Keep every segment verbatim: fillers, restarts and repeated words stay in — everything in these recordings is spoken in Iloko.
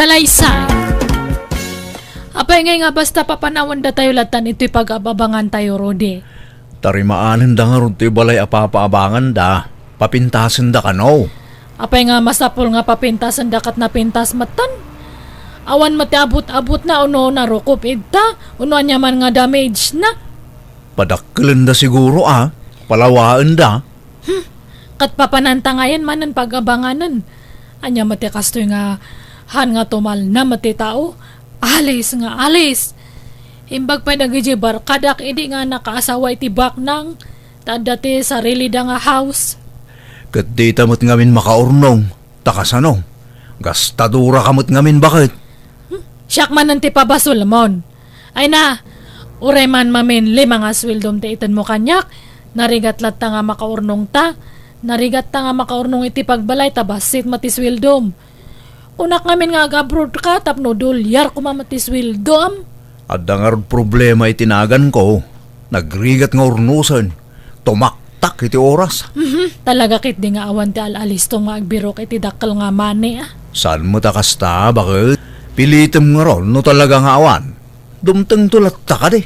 Talaysay. Apay ngay nga basta papanawendatayo lattan itoy pag-ab-abangantayo, Rudy? Tarimaanenda ngarud toy balay a papaabanganda. Papintasenda kano? Apay nga masapul nga papintasenda ket napintas metten? Awan met ti abut-abutna, uno narukop ita, uno ania man nga damage na. Padakkelenda siguro a, palawaenda. Hmm. Ket papananta ngayen manen pag-abanganen. Ania met ti kastoy nga han nga tumalna met ti tao? Alis nga alis. Imbag pay dagiti barkadak idi nga nakaasawa iti baknang, ta adda ti sarilida nga house. Ket dita met ngamin makaurnong. Ta kasano? Gastadora ka met ngamin, baket? Hmm, siak manen ti pabasolmon. Ay na, uray man mamin lima nga sueldom ti itedmo kaniak, narigat latta nga makaurnongta. Narigatta nga makaurnong iti pagbalay ta bassit met ti sueldom. Kunak ngamin nga ag-abroad ka tapno dolyar koma met ti sueldom. Adda ngarud problema iti naganko. Nagrigat nga urnosen. Tumaktak iti oras. Mhm, talaga ketdi nga awan ti al-alistom nga agbirok iti dakkel nga money, a. Saan met a kasta, baket? Pilitem ngarud no talaga nga awan. Dumtengto latta kadi.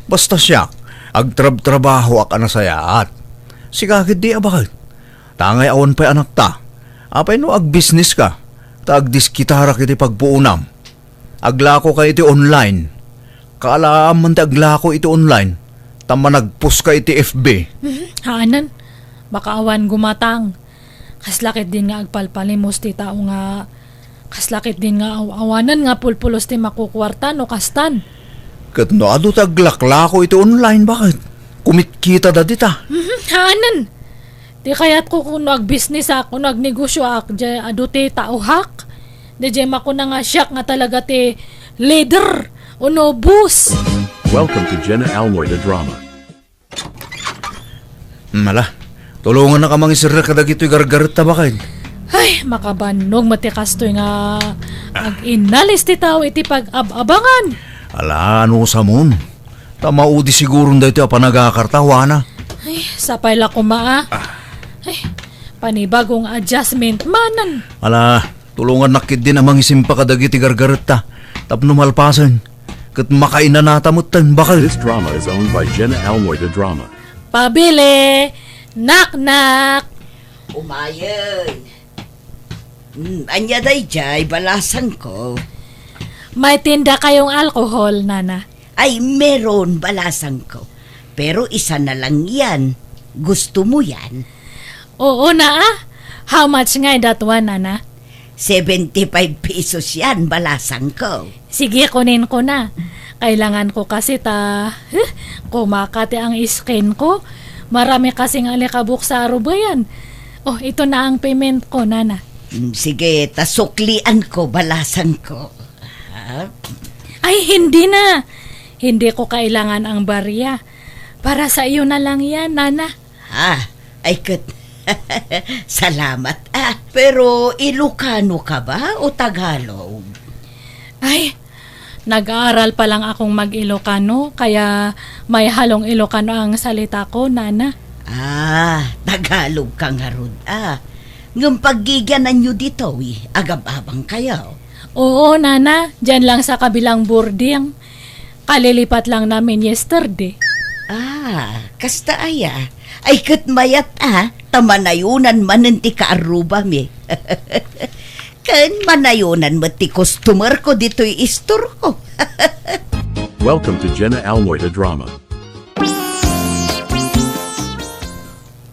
Basta siak, agtrabtrabahoak a nasayaat. Sika ketdi a baket? Tangay awan pay anakta. Apay no agbisnis ka, ta agdiskitarak iti pagpuonam. Aglako ka iti online. Kaalaam man ti aglako iti online, ta managpos ka iti F B. Mhm, haanan. Baka awan gumatang. Kasla ketdin nga agpalpalimos ti tao nga, kasla ketdin nga aw-awanan nga pulpulos ti makukuarta no kastan. Ket no adu ti aglaklako iti online, baket? Kumitkitada dita. Mhm, haanan. Ti kayatko, kuno agbisnisak, kuno agnegosioak, diay adu ti taohak. Diay makuna nga siak nga talaga ti leader, uno boss. Welcome to Jenna Almoy the Drama. Hmm, ala, tulongannak a mangisirrek kadagitoy gargaretta, baket. Ay, makabannog met ti kastoy nga ag-inalis ti tao iti pag-ab-abangan. Ala, ano sa mon? Ta maudi siguron daytoy a panagakar ta, Juana. Ay, sapay la koma, a. Ah. Ay, panibagong adjustment manen. Ala, tulongannak ketdin a mangisimpa kadagiti gargaretta tapno malpasen ket makainanata metten, baket. This drama is owned by Jenna Almoy the Drama. Pabili! Naknak! Umayen! Hmm, ania daydiay, balasangko? May tinda kayong alcohol, Nana? Ay, meron, balasangko. Pero isa na lang yan. Gusto mo yan? Oo na, a. How much ngay that one, Nana? Seventy-five pesos yan, balasangko. Sige, kunin ko na. Kailangan ko kasi ta, huh, kumakati ang skin ko. Marami kasing alikabok sa arubayan. Oh, ito na ang payment ko, Nana. Mm, sige, ta suklian ko, balasangko. Ha? Ay, hindi na. Hindi ko kailangan ang barya. Para sa iyo na lang yan, Nana. Ah, ay ket. Salamat, ah. Pero Ilocano ka ba o Tagalog? Ay, nag-aaral pa lang akong mag-Ilocano, kaya may halong Ilocano ang salita ko, Nana. Ah, Tagalog ka ngarud, ah. Ngem paggigiananyo ditoy, agab-abang kayo. Oo, Nana, diyan lang sa kabilang boarding. Kalilipat lang namin yesterday. Ah, kasta aya. Ay, ket mayat a, ta manayonan manen ti kaarrubami. Ken manayonan met ti customer ko ditoy store ko. Welcome to Jenna Almoy the Drama.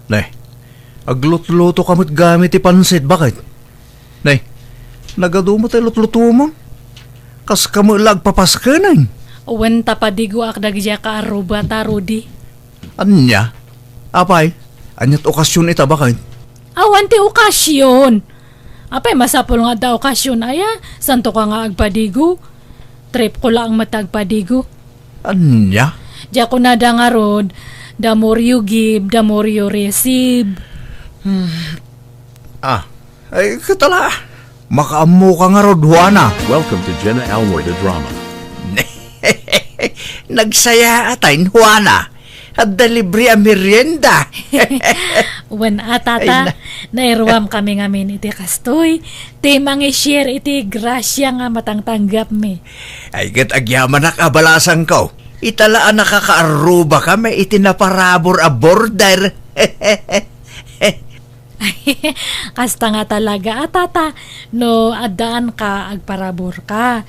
Ne, aglutluto ka met gayam iti pansit, baket? Ne, nagadu met ti lutlutomon? Kas kamo la agpapaskenen? Wen ta padigoak dagiti kaarrubata, Rudy. Ania? Apay, aniat okasion ita, baket? Awan ti okasion. Apay, masapul nga adda okasion aya, santo ka nga agpadigo? Trip ko laeng met agpadigo. Ania? Diak kunada ngarud, the more you give, the more you receive. Hmm. Ah, ay, katala. Makaammo ka ngarud, Juana. Welcome to Jenna Almoy the Drama. Nagsayaat, Juana. adda libre a merienda. Wen a, Tata, Ay, na- nairuam kami ngamin iti kastoy, ti mangi-share iti grasia nga matangtanggapmi. Ay, ket agyamanak a balasangko. Ita la a nakakaarrubakami iti naparabur a border. Kasta nga talaga a, Tata, no addaanka, agparaburka.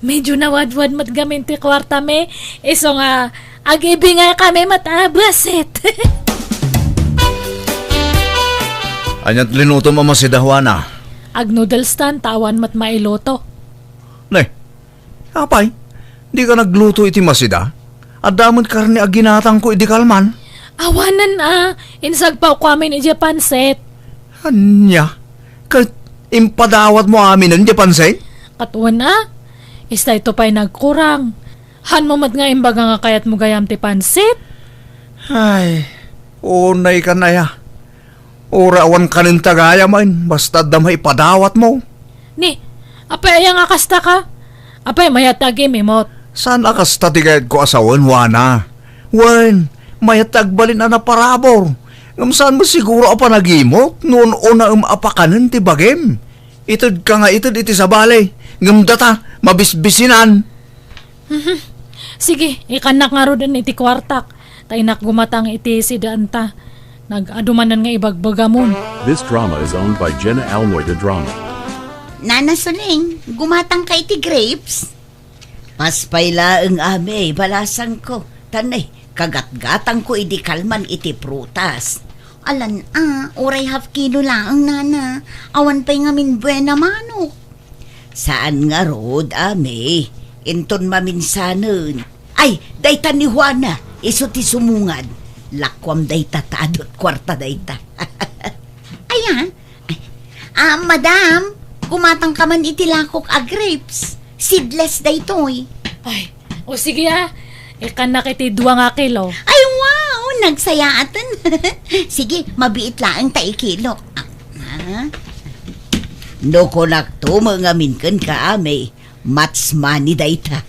Medyo nawadwad met gamin ti kuartami, isu nga agibingayakami met a bassit. Ania't linutom a masida, Juana? Ag-noodles tan, ta awan met mailuto. Ne, Apay, dika nagluto iti masida? Adda met karne a ginatangko idi kalman. Awanen a, insagpawko amin idiay pansit. Ania? Ket impadawatmo aminen idiay pansit? Ket wen a, isu daytoy pay nagkurang. Hanmo met nga imbaga nga kayatmo gayam ti pansit? Ay, unay kan aya. Uray awan kanen ta gayam, basta adda maipadawatmo. Ni, apay aya nga kasta ka? Apay mayat ti agimimot? Saan a kasta ti kayatko a sawen, Juana? Wen, mayat ti agbalin a naparabur. Ngem saan met siguro a panagimot no un-unaem a pakanen ti bagim. Itedka nga ited iti sabali, ngem data, mabisbisinan. Mhm. Sige, ikannak ngaruden iti kuartak, ta innak gumatang iti sidaanta. Nag-adu manen nga ibagbagamon. This drama is owned by Jenna Almoy de Drama. Nana Suling, gumatangka iti grapes? Pas pay laeng, Ami, balasangko. Tan, ay, kagatgatangko idi kalman iti prutas. Alan a, uray half kilo laeng, Nana. Awan pay ngamin buena manok. Saan ngarud, Ami. Inton maminsanen. Ay, dayta ni Juana, isu ti sumungad. Lakuam dayta ta adu ti kuarta dayta. Aya? Ay, ah, madam, gumatangka man iti lakok a grapes. Seedless daytoy. Ay, o sige a. Ikannak iti dua nga kilo. Ay, wow! Nagsayaaten. Sige, mabiit laeng ta ikilo. Ah, ah. No kunakto met ngamin kenka, Ami, match money dayta.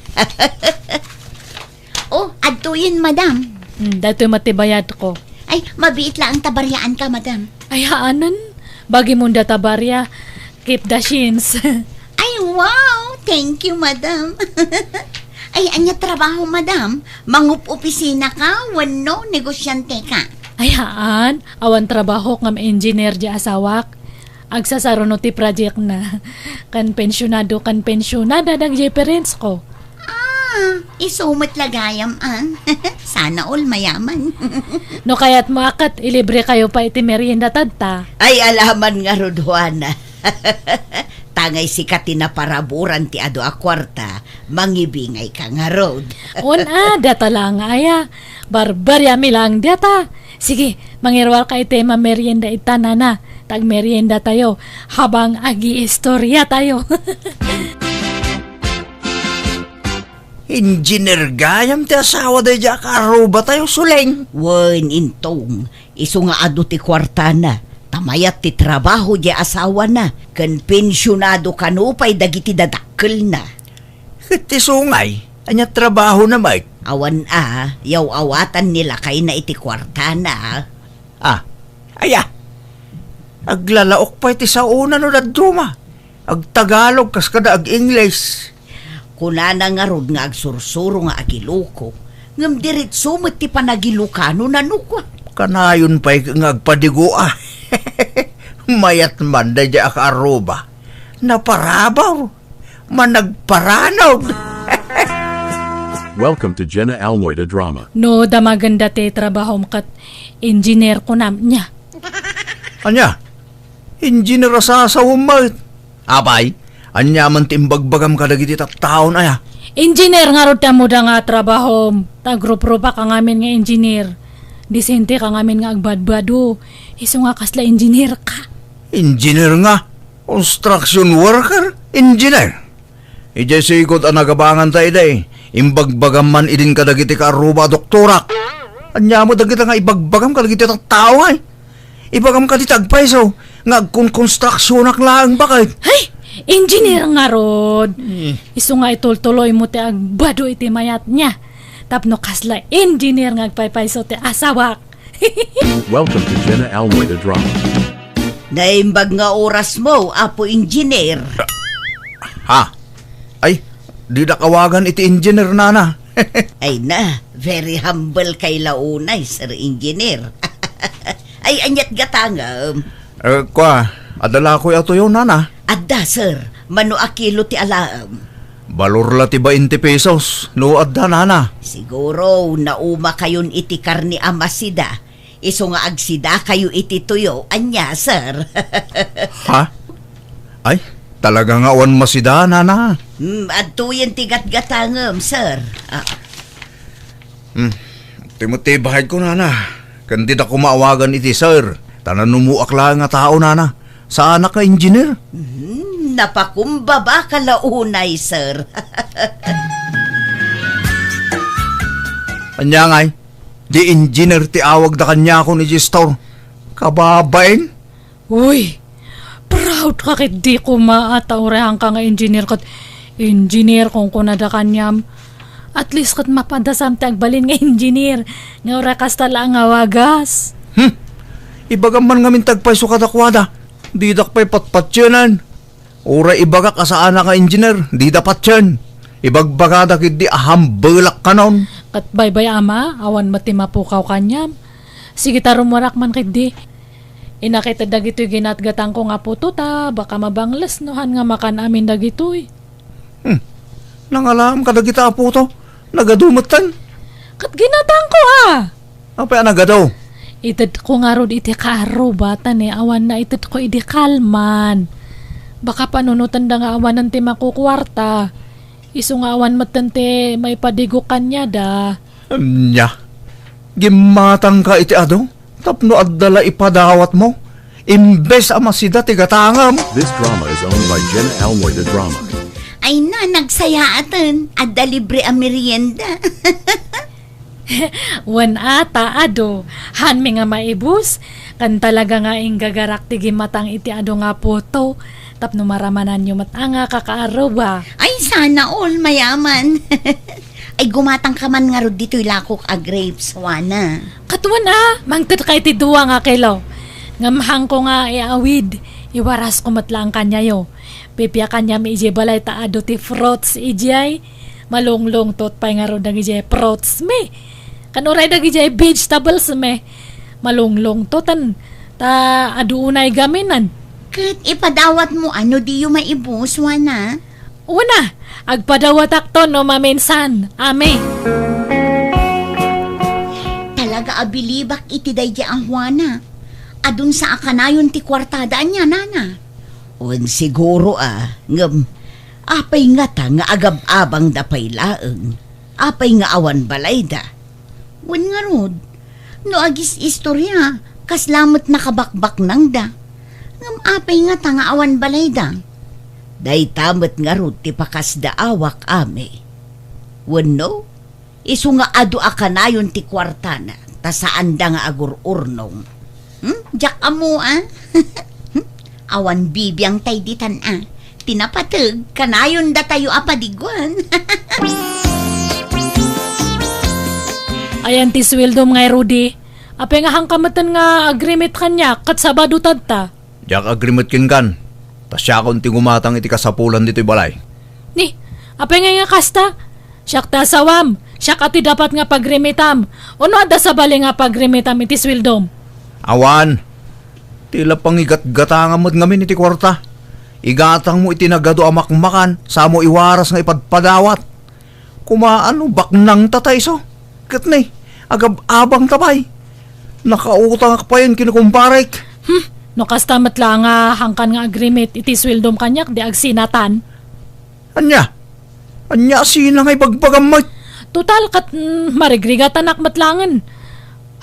Oh, adtoyen, madam. Hmm, daytoy met ti bayadko. Ay, mabiit laeng ta bariaanka, madam. Ay, haanen. Bagimon data baria. Keep the change. Ay, wow! Thank you, madam. Ay, ania trabaho, madam? Mangup-opisina ka wenno negosyante ka? Ay, haan. Awan trabahok ngem engineer di asawak. Agsasaruno ti project na. Ken pensionado ken pensionada dagiti parents ko. Ah, isu met la gayam, ah. Sana all mayaman. No kayatmo a ket, ilibre kayo pay iti merienda tadta. Ay, alaman ngarud, Juana. Tangay sika ti naparaburan ti adu a kuarta, mangibingay ka ngarud. Wen a, data laeng nga aya. Barbariami laeng data. Sige, mangiruarka iti mamerienda ita, nana. Tagmerienda tayo habang agiistorya tayo. Engineer gayam ti asawa daydi a kaarruba tayo, Suleng. Wen, Intong, isu nga adu ti kuartana, ta mayat ti trabaho di asawana, ken pensionado kano pay dagiti dadakkelna. Ket ti sungay, ania trabahona met? Awan a, yaw-awatan ni lakayna iti kuartana. Ah, aya. Aglalaok pay ti saona no dadduma. Agtagalog kas kada ag-Ingles. Kunana ngarud nga agsursuro nga agiloko, ngem diretso met ti panagilokano nano kua. Kanayon pay nga agpadigo a. Mayat man daydi a kaarruba. Naparabur. Managparanaw. Welcome to Jenna Almoy de Drama. No, damagenda ti trabahom ket engineer kunam, nia? Ania? Engineer a sasawem met? Apay, ania man ti imbagbagam kadagiti tattaon aya? Engineer ngarud ti ammoda nga trabahom, ta agruprupak a ngamin nga engineer. Disente ka ngamin nga agbadbado. Isu nga kasla engineer ka. Engineer nga? Construction worker? Engineer? Idiay sigud a nagabanganta idi, imbagbagam man idin kadagiti kaarruba a doktorak. Ania met dagita nga ibagbagam kadagiti tattao, ay? Ibagam kadi ti agpayso nga agkonkonstruksionak laeng, baket. Hay! Engineer ngarud. Hmm. Isu nga itultuloymo ti agbado iti mayat, nia. tapno kasla engineer nga agpaypayso ti asawak. Welcome to Jenna Almoy the Drama. Naimbag nga oras mo, Apo Engineer. Ha? Ay, didak awagan iti engineer, nana. Ay na, very humble kay la unay, Sir Engineer. Ay, aniat gatangem? Eh, kwa, adda la koy a tuyo, nana? Adda, sir. Mano a kilo ti alaem? Balor la ti bainte pesos, no adda, nana. Siguro, nauma kayon iti karne a masida. Isu nga agsidakayo iti tuyo, ania, sir? Ha? Ay, talaga nga awan masida, nana. Hmm, adtoyen ti gatgatangem, sir. Ah. Hmm, ti met ti bahayko, nana. Ken dida koma awagan iti sir. Ta nanumoak laeng a tao, nana. Saanak nga engineer. Hmm, napakumbaba ka la unay, sir. Ania ngay? Di engineer ti awagda kaniakon iti store. Kababain? Uy, proud ka ketdi koma a ta uray haanka nga engineer ket engineer kunkunada kaniam. At least ket mapadasam ti agbalin nga engineer nga uray kasta laeng a wagas. Hmm. Ibagam man ngamin ti agpayso kadakuada. Didak pay patpatienen. Uray ibagak a saanak nga engineer, dida patien. Ibagbagada ketdi a hambelak kanon. Ket baybay-am a, awan met ti mapukaw kaniam. Sige ta rumuarak man ketdi. Inakited dagitoy ginatgatangko nga puto ta baka mabangles no han nga makan amin dagitoy. Hmm. Nangalaam kadagita a puto. Nagadu metten. Ket ginatangko a. Apay a nagadu? Itedko ngarud iti kaarruba ta ni awan naitedko idi kalman. Baka panunotenda nga awanen ti makukuarta. Isu nga awan metten ti maipadigok kaniada. Ania? Gimmatangka iti adu tapno adda la ipadawatmo, imbes a masida ti gatangem. This drama is owned by Jenna Almoy the Drama. Ay na, nagsayaaten. Adda libre a merienda. Wen a ta adu, hanmi nga maibus, ken talaga nga inggagarak ti gimmatang iti adu nga puto, tapno maramananyo met a nga kakaarruba. Ay, sana all, mayaman. Ay, gumatangka man ngarud ditoy lakok a grapes, Juana. Ket wen a, mangtedka iti dua nga kilo. Ngem haanko nga iawid, iwarasko met laeng kaniayo. Pipiakanniam idiay balay ta adu ti fruits idiay. Malunglungtot pay ngarud dagidiay fruits mi. Ken uray dagidiay vegetables mi. Malunglungtoten ta adu unay gaminan. Ket ipadawatmo a no diyo maibus, Juana? Una, agpadawatakto no maminsan, Ami. Talaga a bilibak iti daydiay a Juana. Adun sa a kanayon ti kuartada ania, nana? Wen siguro a, ngem apay ngata nga agab-abangda pay laeng? Apay nga awan balayda? Wen ngarud, no agis-istoria, kasla met nakabakbaknangda. Ngem apay ngata nga awan balayda? Dayta met ngarud ti pakasdaawak, Ami. Wenno, isu nga adu a kanayon ti kuartana, ta saanda nga agur-urnong. Hmm? Diak ammo, a? Hmm? Awan bibiang tay ditan, a. Ti napateg, kanayon datayo a padiguan. Ayan ti sueldom ngay, Rudy. Apay nga haanka metten nga agrimit kaniak ket Sabado tatta? Diak agrimit kenkan. Ta siakon ti gumatang iti kasapulan ditoy balay. Ni, apay ngay nga kasta? Siak ti asawam. Siak a ti dapat nga pagrimitam. Ono adda sabali nga pagrimitam iti sueldom? Awan. Ti la pangigatgatangam met ngamin iti kuarta. Igatangmo iti nagadu a makmakan, samo iwaras nga ipadpadawat. Kumaan no baknangta ta isu. Ket ni, agab-abangta pay. Nakautangak payen ken kumparek. Hmm, no kasta met la nga haankan nga agrimit iti sueldom kaniak, di agsinatan. Ania? Ania a sina nga ibagbagam met? Total, ket, mm, marigrigatanak met laengen.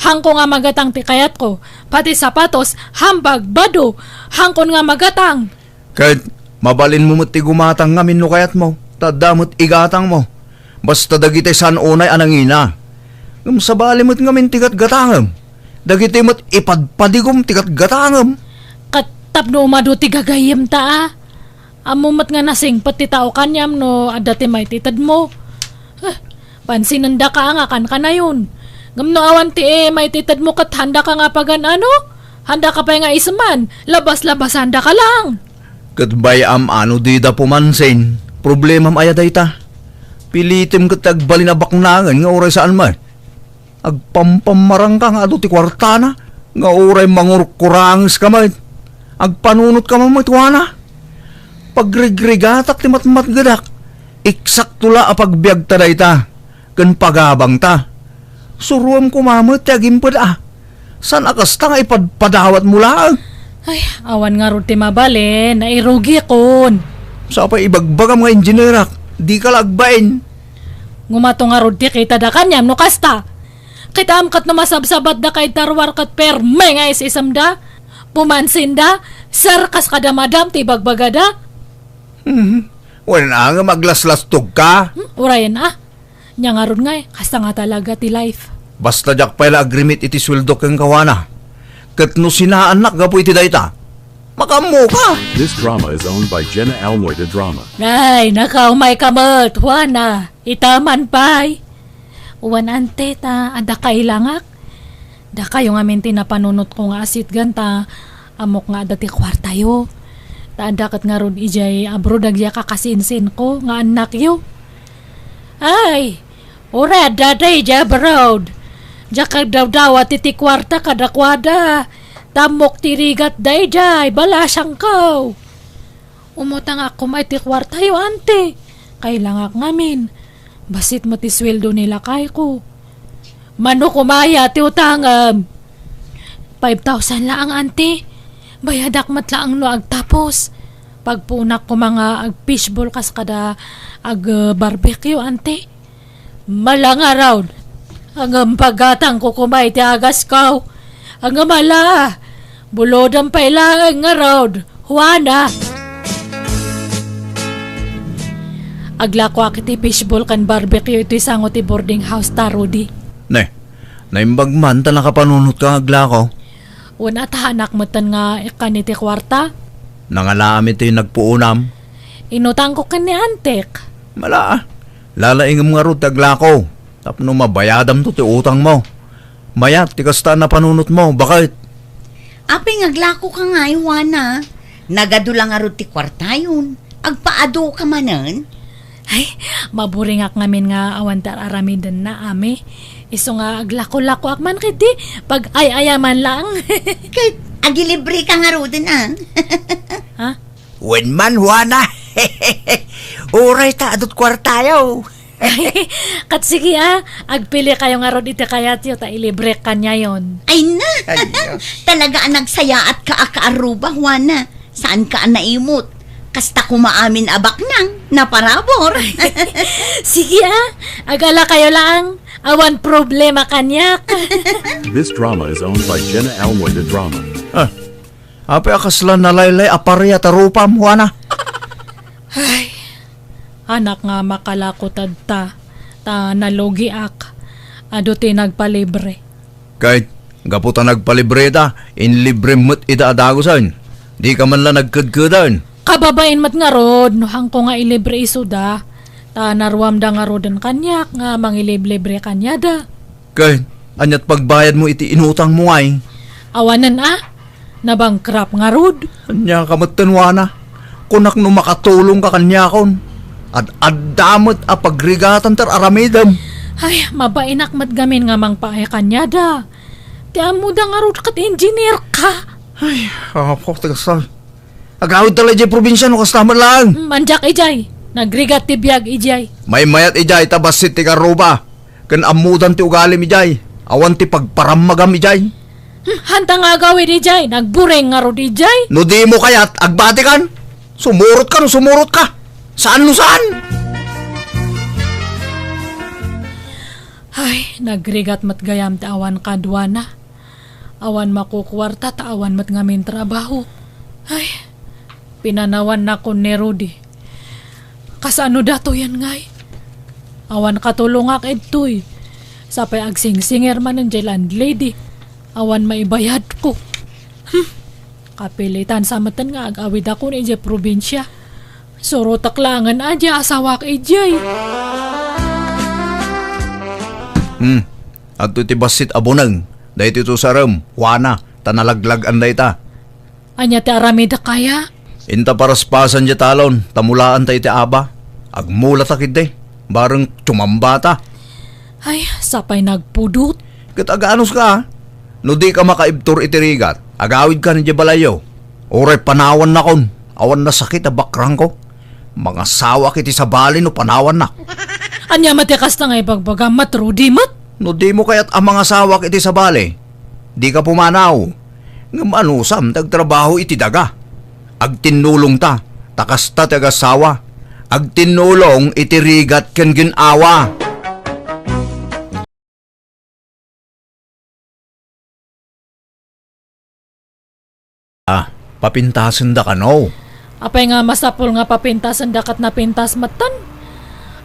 Haanko nga magatang ti kayatko. Pati sapatos, hambag, bado, haankon nga magatang. Ket mabalinmo met ti gumatang ngamin no kayatmo, ta adda met igatangmo. Basta dagiti saan unay a nangina. Ngem sabali met ngamin ti gatgatangem. Dagiti met ipadpadigom ti gatgatangem. Ket tapno umadu ti gagayyemta a. Ammom met nga nasingpet ti tao kaniam no adda ti maititedmo. Huh, Pansinendaka nga kankanayon. Ngem no awan ti, eh, maititedmo ket handaka nga pagan-ano? Handaka pay nga iseman, labas-labasandaka lang. Ket bay-am ano dida pumansin, problemam aya dayta? Pilitem ket ti agbalin a baknangen nga uray saan met. Agpampammarangka nga adu ti kuartana, nga uray mangurkurangeska met. Agpanunotka met, Juana. Pagrigrigatak ti matmatgedak. Eksakto la a pagbiagta dayta ken pagabangta. Suroem koma met ti agimped a. Saan a kasta nga ipadpadawatmo laeng? Ay, awan ngarud ti mabalin, nairugikon. Sapay ibagbagam nga ingenierak, dika la agbain. Ngumato ngarud ti kitada kaniam no kasta. Kitaem ket no masabsabatdaka iti ruar ket perme nga is-isemda. Pumansinda, serkas kada madam ti ibagbagada. Hmm. Wen a nga aglaslastogka? Hmm, urayen a. Nia ngarud ngay, kasta nga talaga ti life. Basta diak pay la agrimit iti sueldo kenka, Juana. Ket no sinaannak gapu iti dayta, makaammoka. This drama is owned by Jenna Almoy de Drama. Ay, nakaumayka met, Juana. Itaman pay. Wen, ante, ta adda kailangak. Dakayo ngamin ti napanunotko nga asitgan ta ammok nga adda ti kuartayo. Ta adda ket ngarud idiay abroad dagiti kakasinsinko nga annakyo. Ay, uray adda daydiay abroad. Diak agdawdawat iti kuarta kadakuada. Ta ammok ti rigatda idiay, balasangko. Umutangak koma iti kuartayo, ante. Kailangak ngamin. Bassit met ti sueldo ni lakayko. Mano koma aya ti utangem? Five thousand laeng, ante. Bayadak met laeng no agtapos. Pagpuonak koma nga ag-fishball kas kada ag-barbecue, ante. Mala ngarud. Ngem pagatangko koma iti agasko. Ngem ala, bulodem pay laeng ngarud, Juana. Aglakoak iti fishball ken barbecue iti sango ti boarding house ta, Rudy. Ne, naimbag man ta nakapanunotka nga aglako. Wen, atahanak metten nga ikkan iti kuarta. Nangalaam iti nagpuonam. Inutangko ken ni antek. Mala, lalaingem ngarud ti aglako tapno mabayadamto ti utangmo. Mayat ti kasta a napanunotmo, baket. Apay nga aglakoka ngay, Juana? Nagadu la ngarud ti kuartayon. Agpaaduka manen? Ay, maburingak ngamin nga awan ti ar-aramidenna, Ami. Isu nga aglako-lakoak man ketdi, pag-ay-ayaman laeng. Ket agilibreka ngaruden, a? Ha? Wen man, Juana. Uray ta adut kuartayo. Ket sige, a, agpilikayo ngarud iti kayatyo ta ilibrek kaniayon. Ay na! Ay, Diyos. Talaga a nagsayaatka a kaarruba, Juana. Saanka a naimut. Kasta koma amin a baknang, naparabur. Sige, a, agalakayo laeng. Awan problema kaniak. This drama is owned by Jenna Almoy de Drama. Ah, apay a kasla nalaylay a paria ta rupam, Juana? Ay, anak nga makalako tadta, ta nalugiak. Adu ti nagpalibre. Ket, gapu ta nagpalibre ita, inlibrem met ida a dagusen. Dika man la nagkedkeden. Kababain met ngarud, no haanko nga ilibre isuda, ta naruamda ngaruden kaniak nga mangiliblibre kaniada. Ket, aniat pagbayadmo iti inutangmo ngay? Awanen a, nabangkrap ngarud. Ania ka met, Juana? Kunak no makatulongka kaniakon. Ad-adda met a pagrigatan ti ar-aramidem. Ay, mabainak met gamin nga mangpaay kaniada. Ti ammoda ngarud ket engineer ka. Ay, apo, ti kasta. Agawidta la idiay probinsia no kasta met laeng. Hmm, andiak idiay. Nagrigat ti biag idiay. Maymayat idiay ta bassit ti karruba. Ken ammodan ti ugalim idiay. Awan ti pagparammagam idiay. Hmm, hanta nga agawid idiay. Nagbureng ngarud idiay. No dimo kayat, agbatikan. Sumurotka no sumurotka. Saan no saan. Ay, nagrigat met gayam ti awan kad Juana. Awan makukuarta ta awan met ngamin trabaho. Ay, pinanawannakon ni Rudy. Kasano datoyen ngay? Awan katulongak idtoy. Sapay agsingsinger manen diay landlady. Awan maibayadko. Hmm. Kapilitan sa metten nga ag-awidakon idiay probinsia. Surotek laengen a diay asawak idiay. Hmm. Adto ti bassit a buneng. Daytoy to sarem, kuana, ta nalaglag-an dayta. Ania ti aramidek aya? Inta paraspasan diay talon, ta mulaanta iti aba. Agmulata ketdi. Bareng tumambata. Ay, sapay nagpudot. Ket aganuska, a? No dika makaibtur iti rigat, agawidka idiay balayyo. Uray panawannakon, awan nasakit a bakrangko. Mangasawak iti sabali no panawannak. Ania met ti kasta nga ibagbagam, Rudy met? No dimo kayat a mangasawak iti sabali, dika pumanaw. Ngem anusam ti agtrabaho iti daga? Agtinnulongta, ta kasta ti agasawa. Agtinnulong iti rigat ken gin-awa. Ah, papintasenda kano? Apay nga masapul nga papintasenda ket napintas metten?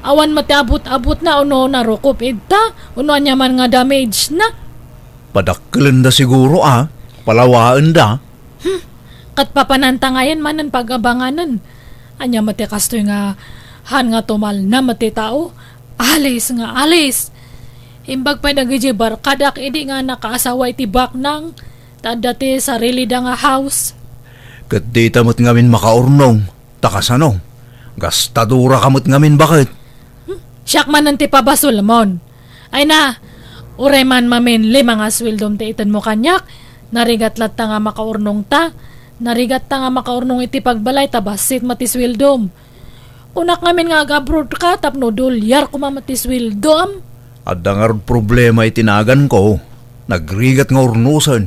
Awan met ti abut-abutna, uno narukop idta, uno aniaman nga damage na. Padakkelenda siguro, a? Palawaenda? Hmm, ket papananta ngayen manen pag-abanganen. Ania met ti kastoy nga han nga tumalna met ti tao? Alis nga alis. Imbag pay dagiti barkadak idi nga nakaasawa iti baknang, ta adda ti sarilida nga house. Ket dita met ngamin makaurnong, ta kasano? Gastadoraka met ngamin, baket? Hmm, siak manen ti pabasolmon. Ay na, uray man mamin lima nga sueldom ti itenmo kaniak, narigat latta nga makaurnongta. Narigatta nga makaurnong iti pagbalay ta bassit met ti sueldom. Kunak ngamin nga ag-abroad ka tapno dolyar koma met ti sueldom. Adda ngarud problema iti naganko. Nagrigat nga urnosen.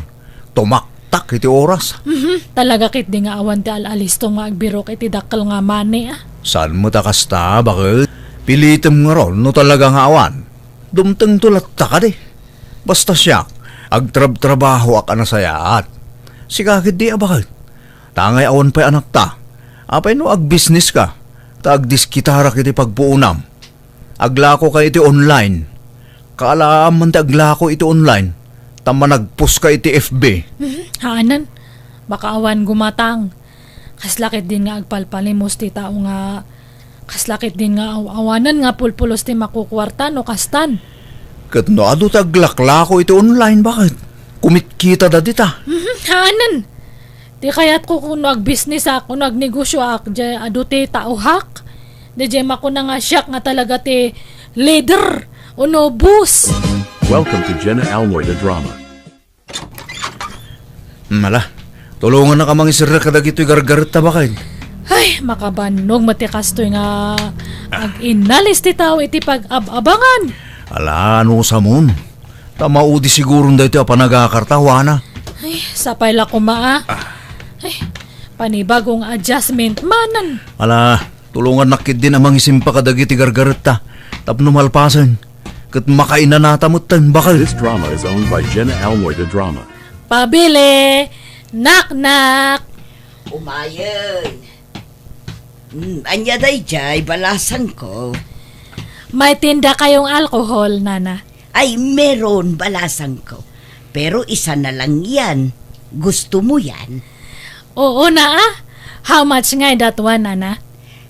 Tumaktak iti oras. Mhm. Talaga ketdi nga awan ti al-alistom nga agbirok iti dakkel nga money, a? Saan met a kasta, baket? Pilitem ngarud no talaga nga awan. Dumtengto latta kadi. Basta siak, agtrabtrabahoak a nasayaat. Sika ketdi a baket. Tangay awan pay anakta. Apay no agbisnis ka, ta agdiskitarak iti pagpuonam. Aglako ka iti online. Kaalaam man ti aglako iti online, ta managpos ka iti F B. Mhm, haanen. Baka awan gumatang. Kasla ketdin nga agpalpalimos ti tao nga, kasla ketdin nga aw-awanen nga pulpulos ti makukuarta no kastan. Ket no adu ti aglaklako iti online, baket? Kumitkitada dita. Mhm, haanen. Ti kayatko, kuno agbisnisak, kuno agnegosioak, diay adu ti taohak. Diay makuna nga siak nga talaga ti leader, uno boss. Welcome to Jenna Almoy the Drama. Hmm, ala, tulongannaka mangiserrek kadagitoy gargaretta, baket. Ay, makabannog met ti kastoy nga ag-inalis ti tao iti pag-ab-abangan. Ala, anusamon? Ta maudi siguron daytoy a panagakarta, kuana. Ay, sapay la koma, a. Ay, panibagong adjustment manen. Ala, tulongannak ketdin a mangisimpa kadagiti gargaretta tapno malpasen. Ket makainanata metten, baket. This drama is owned by Jenna Almoy the Drama. Pabili! Naknak! Umayen! Hmm, ania daydiay, balasangko? May tinda kayong alcohol, Nana? Ay, meron, balasangko. Pero isa na lang yan. Gusto mo yan? Oo na, a. How much ngay that one, Nana?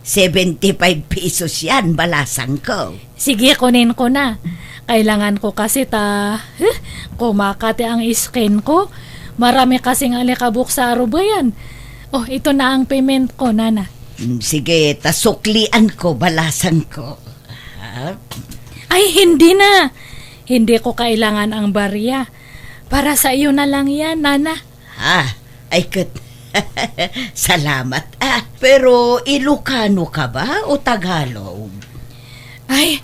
Seventy-five pesos yan, balasangko. Sige, kunin ko na. Kailangan ko kasi ta, huh, kumaka ti ang skin ko. Marami kasing alikabok sa arubayan. Oh, ito na ang payment ko, Nana. Mm, sige, ta suklian ko, balasangko. Ha? Ay, hindi na. Hindi ko kailangan ang barya. Para sa iyo na lang yan, Nana. Ah, ay ket. Salamat, ah. Pero Ilocano ka ba o Tagalog? Ay,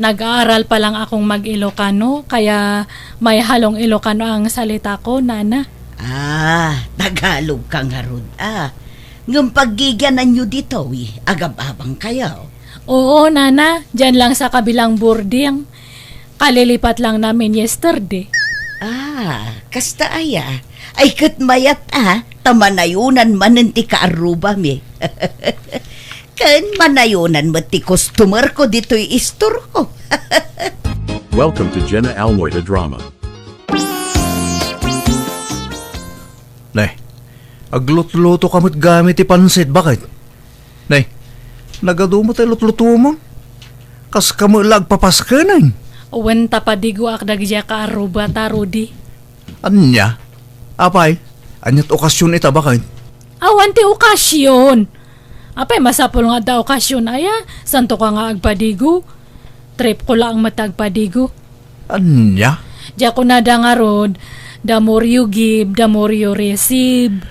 nag-aaral pa lang akong mag-Ilocano, kaya may halong Ilocano ang salita ko, Nana. Ah, Tagalog ka ngarud, ah. Ngem paggigiananyo ditoy, agab-abang kayo. Oo, Nana, diyan lang sa kabilang boarding. Kalilipat lang namin yesterday. Ah, kasta aya. Ay, ket mayat, ah, ta manayonan manen ti kaarrubami. Ken manayonan met ti customer ko ditoy istorko. Welcome to Jenna Almoy the Drama. Ne, aglutluto ka met gayam iti pansit, baket? Ne, nagadu met ti lutlutomon? Kas kamo la agpapaskenen? Wen ta padigoak dagiti kaarrubata, Rudy. Ania? Apay, ania't okasion ita baket? Awan ti okasion. Apay, masapul nga adda okasion, aya? Santo ka nga agpadigo? Trip ko laeng met agpadigo. Ania? Diak kunada ngarud, the more you give, the more you receive.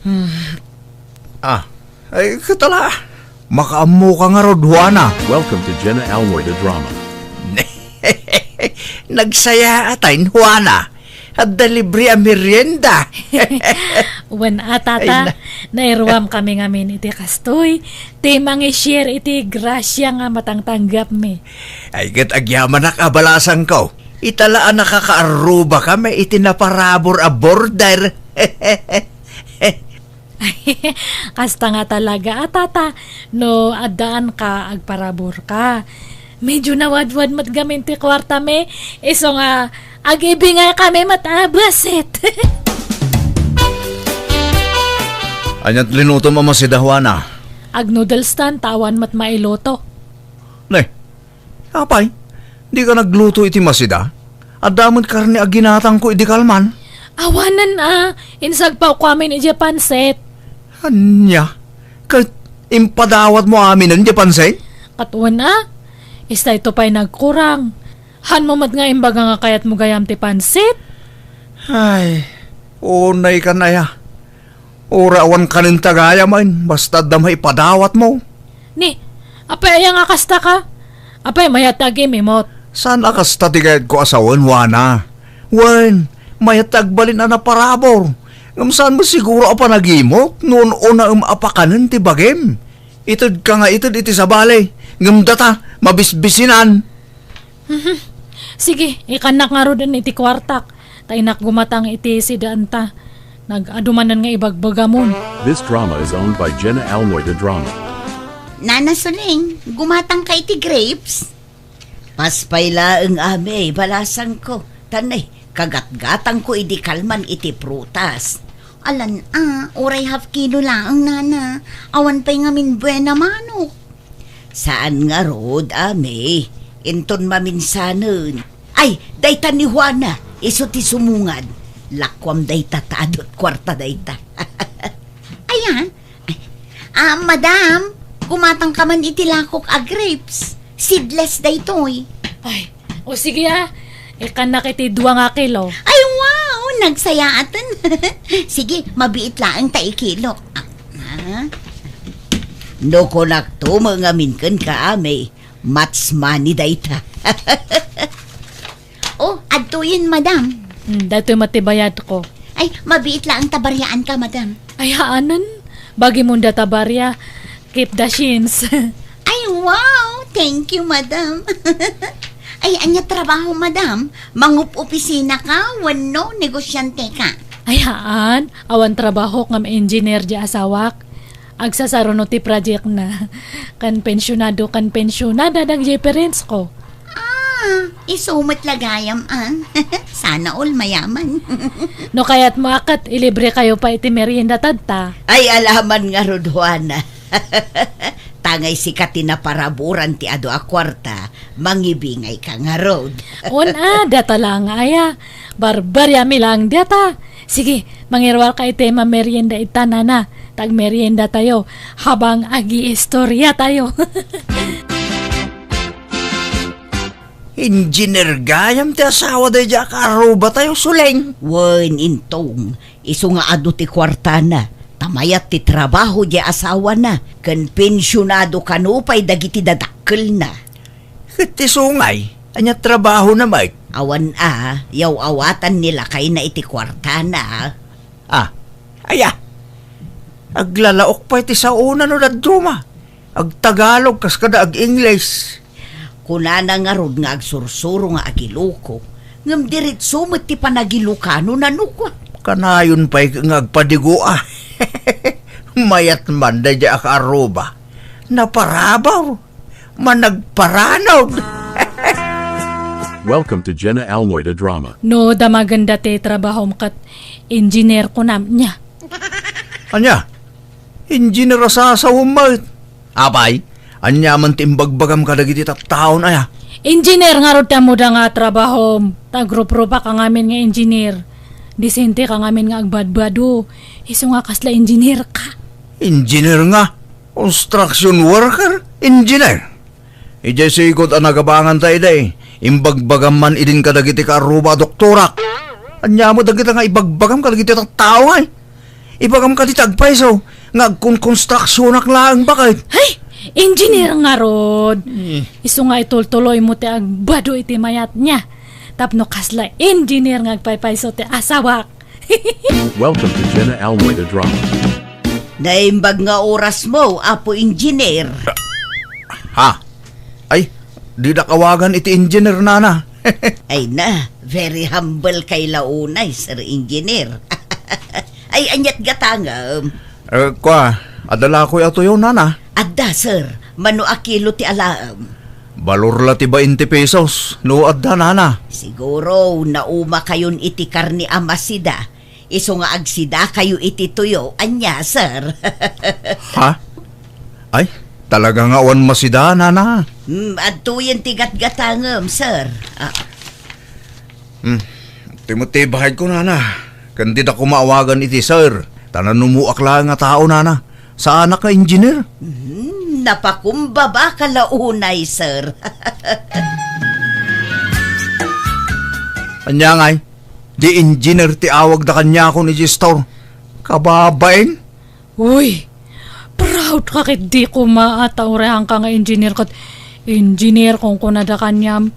Hmm. Ah, ay, katala. Makaammo ka ngarud, Juana. Welcome to Jenna Almoy the Drama. Nagsayaat, Juana. Adda libre a merienda. Wen a, Tata, ay, na- nairuam kami ngamin iti kastoy. Ti mangi-share iti grasia nga matangtanggapmi. Ay, ket agyamanak a balasangko. Ita la a nakakaarrubakami iti naparabur a border. Kasta nga talaga a, Tata, no addaan ka, agparabur ka. Medyo nawadwad met gamin ti kuartami, isu nga agibingay kami met a basit. Ania't linutom a masida, Juana? Ag-noodles tan, ta awan met mailuto. Ne, apay, di ka nagluto iti masida? Adda met karne a ginatangko idi kalman. Awanen a, insagpawko amin idiay pansit. Ania? Ket impadawatmo aminen diay pansit? Ket wen a, istayto pay nagkurang. Hanmo met nga imbaga nga kayatmo gayam ti pansit? Ay, unay kan aya. Uray awan kanen ta gayam, basta adda maipadawatmo. Ni, apay aya nga kasta ka? Apay mayat ti agimimot? Saan a kasta ti kayatko a sawen, Juana? Wen, mayat ti agbalin a naparabur. Ngem saan met siguro a panagimok no un-unaem a pakanen ti bagim? Ited ka nga ited iti sabali, ngem data, mabisbisinan. Mhm. Sige, ikannak ngaruden iti kuartak, ta innak gumatang iti sidaanta. Nag-adu manen nga ibagbagamon. This drama is owned by Jenna Almoy the Drama. Nana Suling, gumatang ka iti grapes? Paspay laeng, Amay, balasangko. Tan, ay, kagatgatangko idi kalman iti prutas. Alan a, uray half kilo laeng, Nana. Awan pay ngamin buena manok. Saan ngarud, Amay. Inton maminsanen. Ay, dayta ni Juana, isu ti sumungad. Lakuam dayta ta adu ti kuarta dayta. Aya? Ah, madam, gumatang ka man iti lakok a grapes. Seedless daytoy. Ay, o sige a. Ikannak iti dua nga kilo. Ay, wow! Nagsayaaten. Sige, mabiit laeng ta ikilok. Ah, ha? No kunakto met ngamin kenka, Amay, match money dayta. Oh, adtoyen, madam. Hmm, daytoy met ti bayadko. Ay, mabiit laeng ta bariaanka, madam. Ay, haanen. Bagimon data baria. Keep the change. Ay, wow! Thank you, madam. Ay, ania trabaho, madam? Mangup-opisina ka wenno negosyante ka? Ay, haan. Awan trabahok ngem engineer ti asawak. Agsasaruno ti project na. Ken pensionado ken pensionada dagiti parents ko. Ah, isu met la gayam, ah. Sana all mayaman. No kayatmo a ket, ilibre kayo pay iti merienda tadta. Ay, alaman ngarud, Juana. Tangay sika ti naparaburan ti adu a kuarta, mangibingay ka ngarud. Wen a, data laeng aya. Barbariami laeng data. Sige, mangiruar ka iti mamerienda ita, Nana. Ta agmerienda tayo habang agiistorya tayo. Engineer gayam ti asawa daydiay a kaarruba tayo, Suleng. Wen, Intong, isu nga adu ti kuartana, ta mayat ti trabaho diay asawana, ken pensionado kano pay dagiti dadakkelna. Ket ti sungay, ania trabahona met? Awan a, yaw-awatan ni lakayna iti kuartana. Ah, aya. Aglalaok pay ti saona no dadduma. Agtagalog kas kada ag-Ingles. Kunana ngarud nga agsursuro nga agiloko, ngem diretso met ti panagilokano nanukwa. Kanayon pay nga agpadigo a. Mayat man daydiay a kaarruba. Naparabaw. Managparanod. Welcome to Jenna Almoy the Drama. No, damagenda ti trabahom ket engineer kunam, nia? Ania? Engineer a sasawem met. Apay, ania man ti imbagbagam kadagiti tattaon aya? Engineer ngarud ti ammoda nga trabahom. Ta agruprupak ka ngamin nga engineer. Disente ka ngamin nga agbadbado. Isu nga kasla engineer ka. Engineer nga? Construction worker? Engineer? Idiay sigud a nagabanganta idi, imbagbagam man idin kadagiti kaarruba a doktorak. Ania met dagita nga ibagbagam kadagiti tattao, ay? Ibagam kadi ti agpayso nga agkonkonstruksionak laeng baket. Ay, engineer ngarud. Eh. Isu nga itultuloymo ti agbado iti mayat niya. Tapno kasla engineer nga agpaypayso ti asawak. Welcome to Jenna Almoy the Drama. Naimbag nga orasmo, Apo Engineer. Ha? Ay, didak awagan iti engineer, nana. Ay na, very humble kay la unay, Sir Engineer. Ay, aniat gatangem? Eh, kwa, adda la koy a tuyo, nana? Adda, sir. Mano a kilo ti alaem? Balor la ti bainte pesos, no adda, nana. Siguro, nauma kayon iti karne a masida. Isu nga agsidakayo iti tuyo, ania, sir? Ha? Ay, talaga nga awan masida, nana. Hmm, adtoyen ti gatgatangem, sir. Ah. Hmm, ti met ti bahadko, nana. Ken dida koma awagan iti sir, ta nanumoak laeng nga tao, nana. Saanak nga engineer. Hmm, napakumbaba ka la unay, sir. Ania ngay? Di engineer ti awagda kaniakon iti store. Kababain? Uy, proud ka ketdi koma a ta uray haanka nga engineer ket engineer kunkunada kaniam.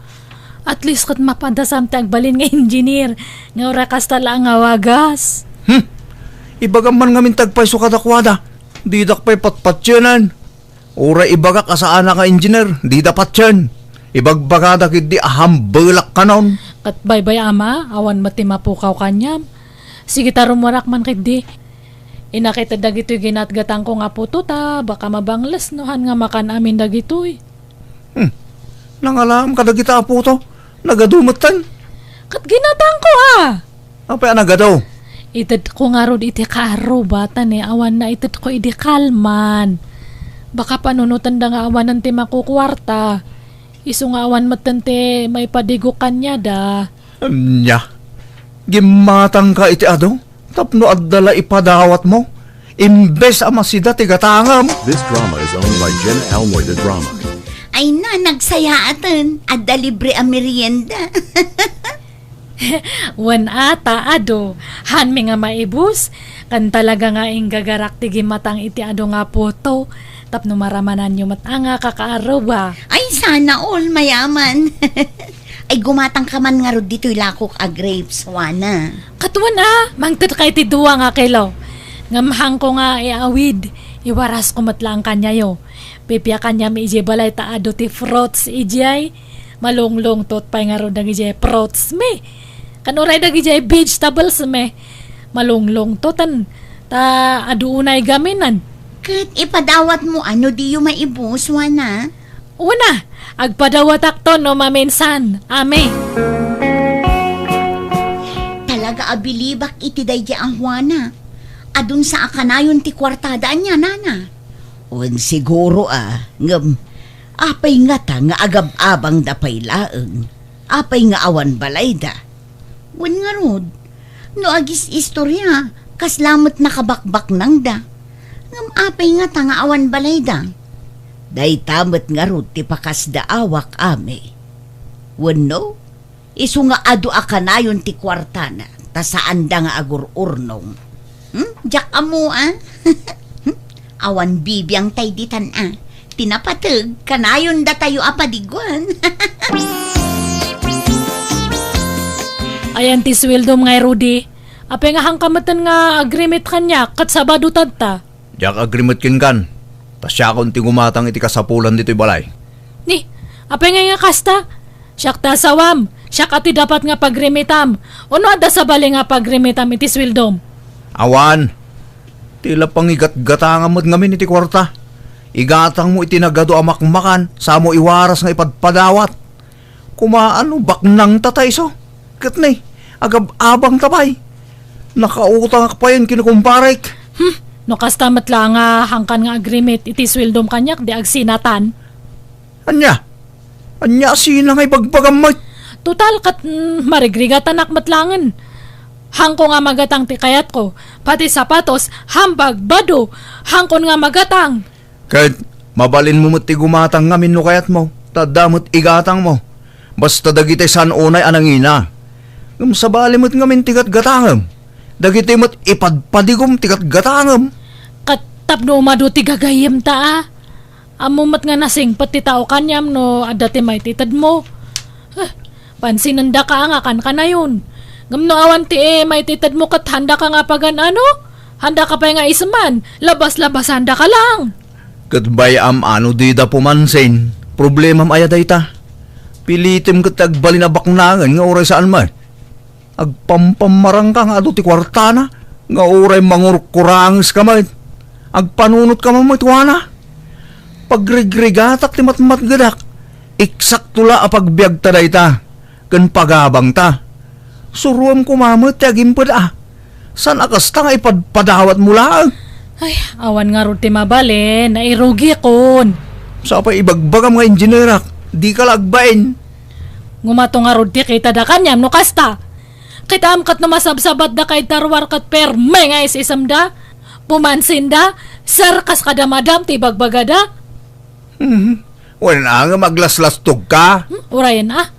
At least ket mapadasam ti agbalin nga engineer nga uray kasta laeng nga wagas. Hmm. Ibagam man ngamin ti agpayso kadakuada. Didak pay patpatienen. Uray ibagak a saanak nga engineer, dida patien. Ibagbagada ketdi a hambelak kanon. Ket baybay-am a, awan met ti mapukaw kaniam. Sige ta rumuarak man ketdi. Inakita dagitoy ginatgatangko nga puto ta baka mabangles no han nga makan amin dagitoy. Hmm. Nangalaam kadagita a puto. Nagadu metten. Ket ginatangko a. Apay a nagadu? Itedko ngarud iti kaarruba ta ni awan naitedko idi kalman. Baka panunotenda nga awanen ti makukuarta. Isu nga awan metten ti maipadigok kaniada. Ania? Gimmatangka iti adu? Tapno adda la ipadawatmo? Imbes a masida ti gatangem. This drama is owned by Jenna Almoy the Drama. Ay na, nagsayaaten. Adda libre a merienda. Wen a ta adu, hanmi nga maibus, ken talaga nga inggagarak ti gimmatang iti adu nga puto, tapno maramananyo met a nga kakaarruba. Ay, sana all, mayaman. Ay, gumatangka man ngarud ditoy lakok a grapes, Juana. Ket wen a, mangted ka iti dua nga kilo. Ngem haanko nga iawid, iwarasko met laeng kaniayo. Pipiakanniam idiay balay ta adu ti fruits idiay. Malunglungtot pay ngarud dagidiay fruits mi. Ken uray dagidiay vegetables mi. Malunglungtoten ta adu unay gaminan. Ket ipadawatmo a no diyo maibus, Juana? Una, agpadawatakto no maminsan, Ami. Talaga a bilibak iti daydiay a Juana. Adun sa a kanayon ti kuartada ania, nana? Wen siguro a, ngem apay ngata nga agab-abangda pay laeng? Apay nga awan balayda? Wen ngarud, no agis-istoria, kasla met nakabakbaknangda. Ngem apay ngata nga awan balayda? Dayta met ngarud ti pakasdaawak, Ami. Wenno, isu nga adu a kanayon ti kuartana, ta saanda nga agur-urnong. Hmm? Diak ammo, a? Hmm? Awan bibiang tay ditan, a. Ti napateg, kanayon datayo a padiguan. Ayan ti sueldom ngay, Rudy. Apay nga haanka metten nga agrimit kaniak ket Sabado tatta? Diak agrimit kenkan. Ta siakon ti gumatang iti kasapulan ditoy balay. Ni, apay ngay nga kasta? Siak ti asawam, siak a ti dapat nga pagrimitam. Ono adda sabali nga pagrimitam iti sueldom? Awan. Ti la pangigatgatangam met ngamin iti kuarta. Igatangmo iti nagadu a makmakan, samo iwaras nga ipadpadawat. Kumaano, baknangta ta isu? Ket ni, agab-abangta pay. Nakautangak payen ken kumparek. Hmm, no kasta met la nga haankan nga agrimit iti sueldom kaniak, di agsinatan. Ania? Ania a sina nga ibagbagam met? Total, ket, mm, marigrigatanak met laengen. Haanko nga magatang ti kayatko, pati sapatos, hambag, bado, haanko nga magatang. Ket mabalinmo met ti gumatang ngamin no kayatmo, ta adda met igatangmo. Basta dagiti saan unay a nangina. Ngem sabali met ngamin ti gatgatangem. Dagiti met ipadpadigom ti gatgatangem. Ket tapno umadu ti gagayyemta a. Ammo met nga nasingpet ti tao kaniam no adda ti maititedmo. Eh, pansinendaka a nga kankanayon. Ngem no awan ti, eh, maititedmo ket handaka nga pagan-ano? Handaka pay nga iseman, labas-labasandaka laeng. Ket bay-am a no dida pumansin, problemam aya dayta? Pilitem ket ti agbalin a baknangen nga uray saan met. Agpampammarangka nga adu ti kuartana, nga uray mangurkurangeska met. Agpanunotka met, Juana. Pagrigrigatak ti matmatgedak. Eksakto la a pagbiagta dayta, ken pagabangta. Suroem koma met ti agimped a. Saan a kasta nga ipadpadawatmo laeng? Ay, awan ngarud ti mabalin, nairugikon. Sapay ibagbagam nga injinerak, dika la agbain. Ngumato ngarud ti kitada kaniam no kasta. Kitaem ket no masabsabatda kay tarwar ket perme nga is-isemda. Pumansinda, serkas kada madam ti ibagbagada. Hmm. Wen a nga maglaslastog ka? Hmm, urayen a.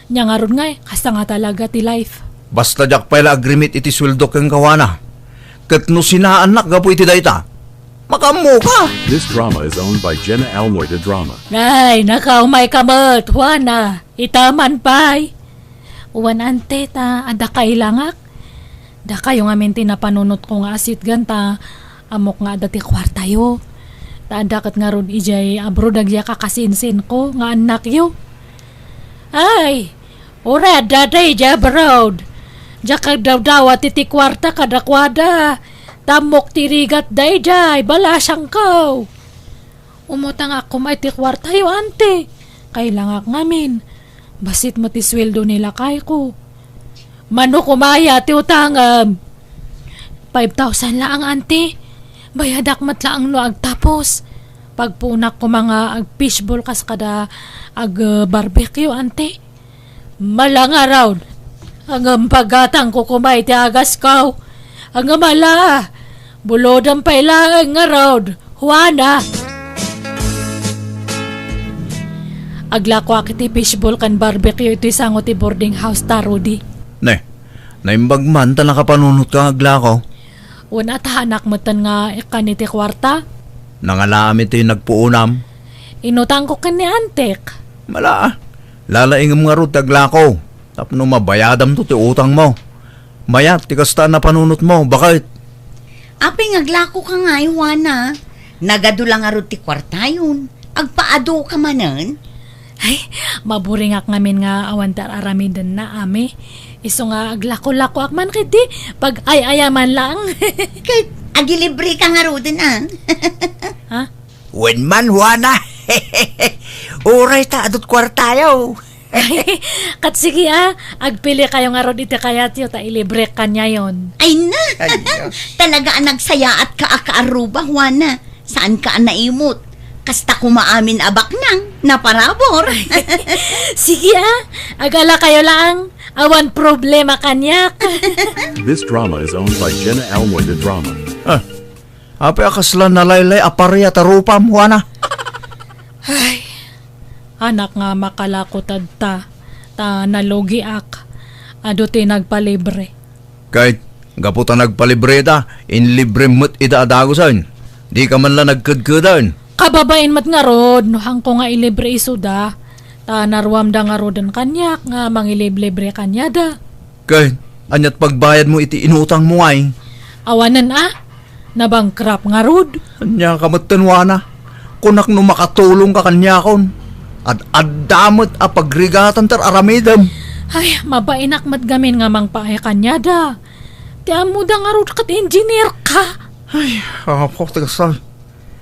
Nia ngarud ngay, kasta nga talaga ti life. Basta diak pay la agrimit iti sueldo ken kawana. Ket no sinaannak gapu iti dayta, makaammo ka. This drama is owned by Jenna Almoy de Drama. Ay, nakaumay ka met, Juana. Ita man pay. Wen ante ta adda kailangak. Dakayo ngamin ti napanunotko nga asitgan ta ammok nga adda ti kuartayo. Ta adda ket ngarud idiay abroad dagiti kakasinsinko nga annakyo. Ay, uray adda daydiay abroad. Diak agdawdawat iti kuarta kadakuada. Ta ammok ti rigatda idiay, balasangko. Umutangak koma iti kuartayo, ante. Kailangak ngamin. Bassit met ti sueldo ni lakayko. Mano koma aya ti utangem? Five thousand laeng, ante. Bayadak met laeng no agtapos. Pagpuonak koma nga ag-fishball kas kada ag-barbecue, ante. Mala ngarud. Ngem pagatangko koma iti agasko. Ngem ala, bulodem pay laeng ngarud, Juana. Aglakoak iti fishball ken barbecue iti sango ti boarding house ta, Rudy. Ne, naimbag man ta nakapanunotka nga aglako. Wen a, ta haanak metten nga ikkan iti kuarta. Nangalaam iti nagpuonam. Inutangko ken ni antek. Mala, lalaingem ngarud ti aglako tapno mabayadamto ti utangmo. Mayat ti kasta a napanunotmo, baket. Apay nga aglakoka ngay, Juana? Nagadu la ngarud ti kuartayon. Agpaadoka manen? Ay, maburingak ngamin nga awan ti ar-aramidenna, Ami. Isu nga aglako-lakoak man ketdi, pag-ay-ayaman laeng. Ket agilibreka ngaruden, a? Ha? Wen man, Juana. Uray ta adut kuartayo. Ket sige, a, agpilikayo ngarud iti kayatyo ta ilibrek kaniayon. Ay na! Ay, Dios. Talaga a nagsayaatka a kaarruba, Juana. Saanka a naimut. Kasta koma amin a baknang, naparabur. Sige, a, agalakayo laeng. Awan problema kaniak. This drama is owned by Jenna Almoy de Drama. Ah, apay a kasla nalaylay a paria ta rupam, Juana? Ay, anak nga makalako tadta, ta nalugiak. Adu ti nagpalibre. Ket gapu ta nagpalibreta, inlibrem met ida a dagusen. Dika man la nagkedkeden. Kababain met ngarud, no haanko nga ilibre isuda, ta naruamda ngaruden kaniak nga mangiliblibre kaniada. Ket aniat pagbayadmo iti inutangmo ngay? Awanen a, nabankrupt ngarud. Ania ka met, Juana? Kunak no makatulongka kaniakon. Ad-adda met a pagrigatan ti ar-aramidem. Ay, mabainak met gamin nga mangpaay kaniada. Ti ammoda ngarud ket engineer ka. Ay, apo, ti kasla.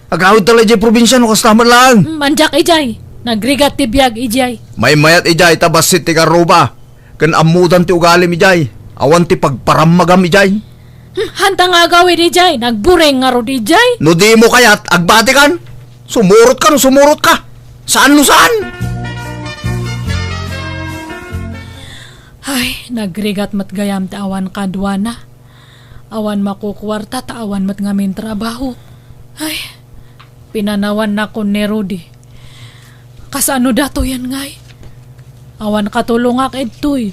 Agawidta la idiay probinsia no kasta met laeng. Mm, mandiak idiay. Nagrigat ti biag idiay. Maymayat idiay ta bassit ti karruba. Ken ammodan ti ugalim idiay. Awan ti pagparammagam idiay. Hmm, hanta nga agawid idiay. Nagbureng ngarud idiay. No dimo kayat, agbatikan. Sumurotka no sumurotka. Saan no saan. Ay, nagrigat met gayam ti awan kaduana. Awan makukuarta ta awan met ngamin trabaho. Ay, pinanawannakon ni Rudy. Kasano datoyen ngay? Awan katulongak idtoy.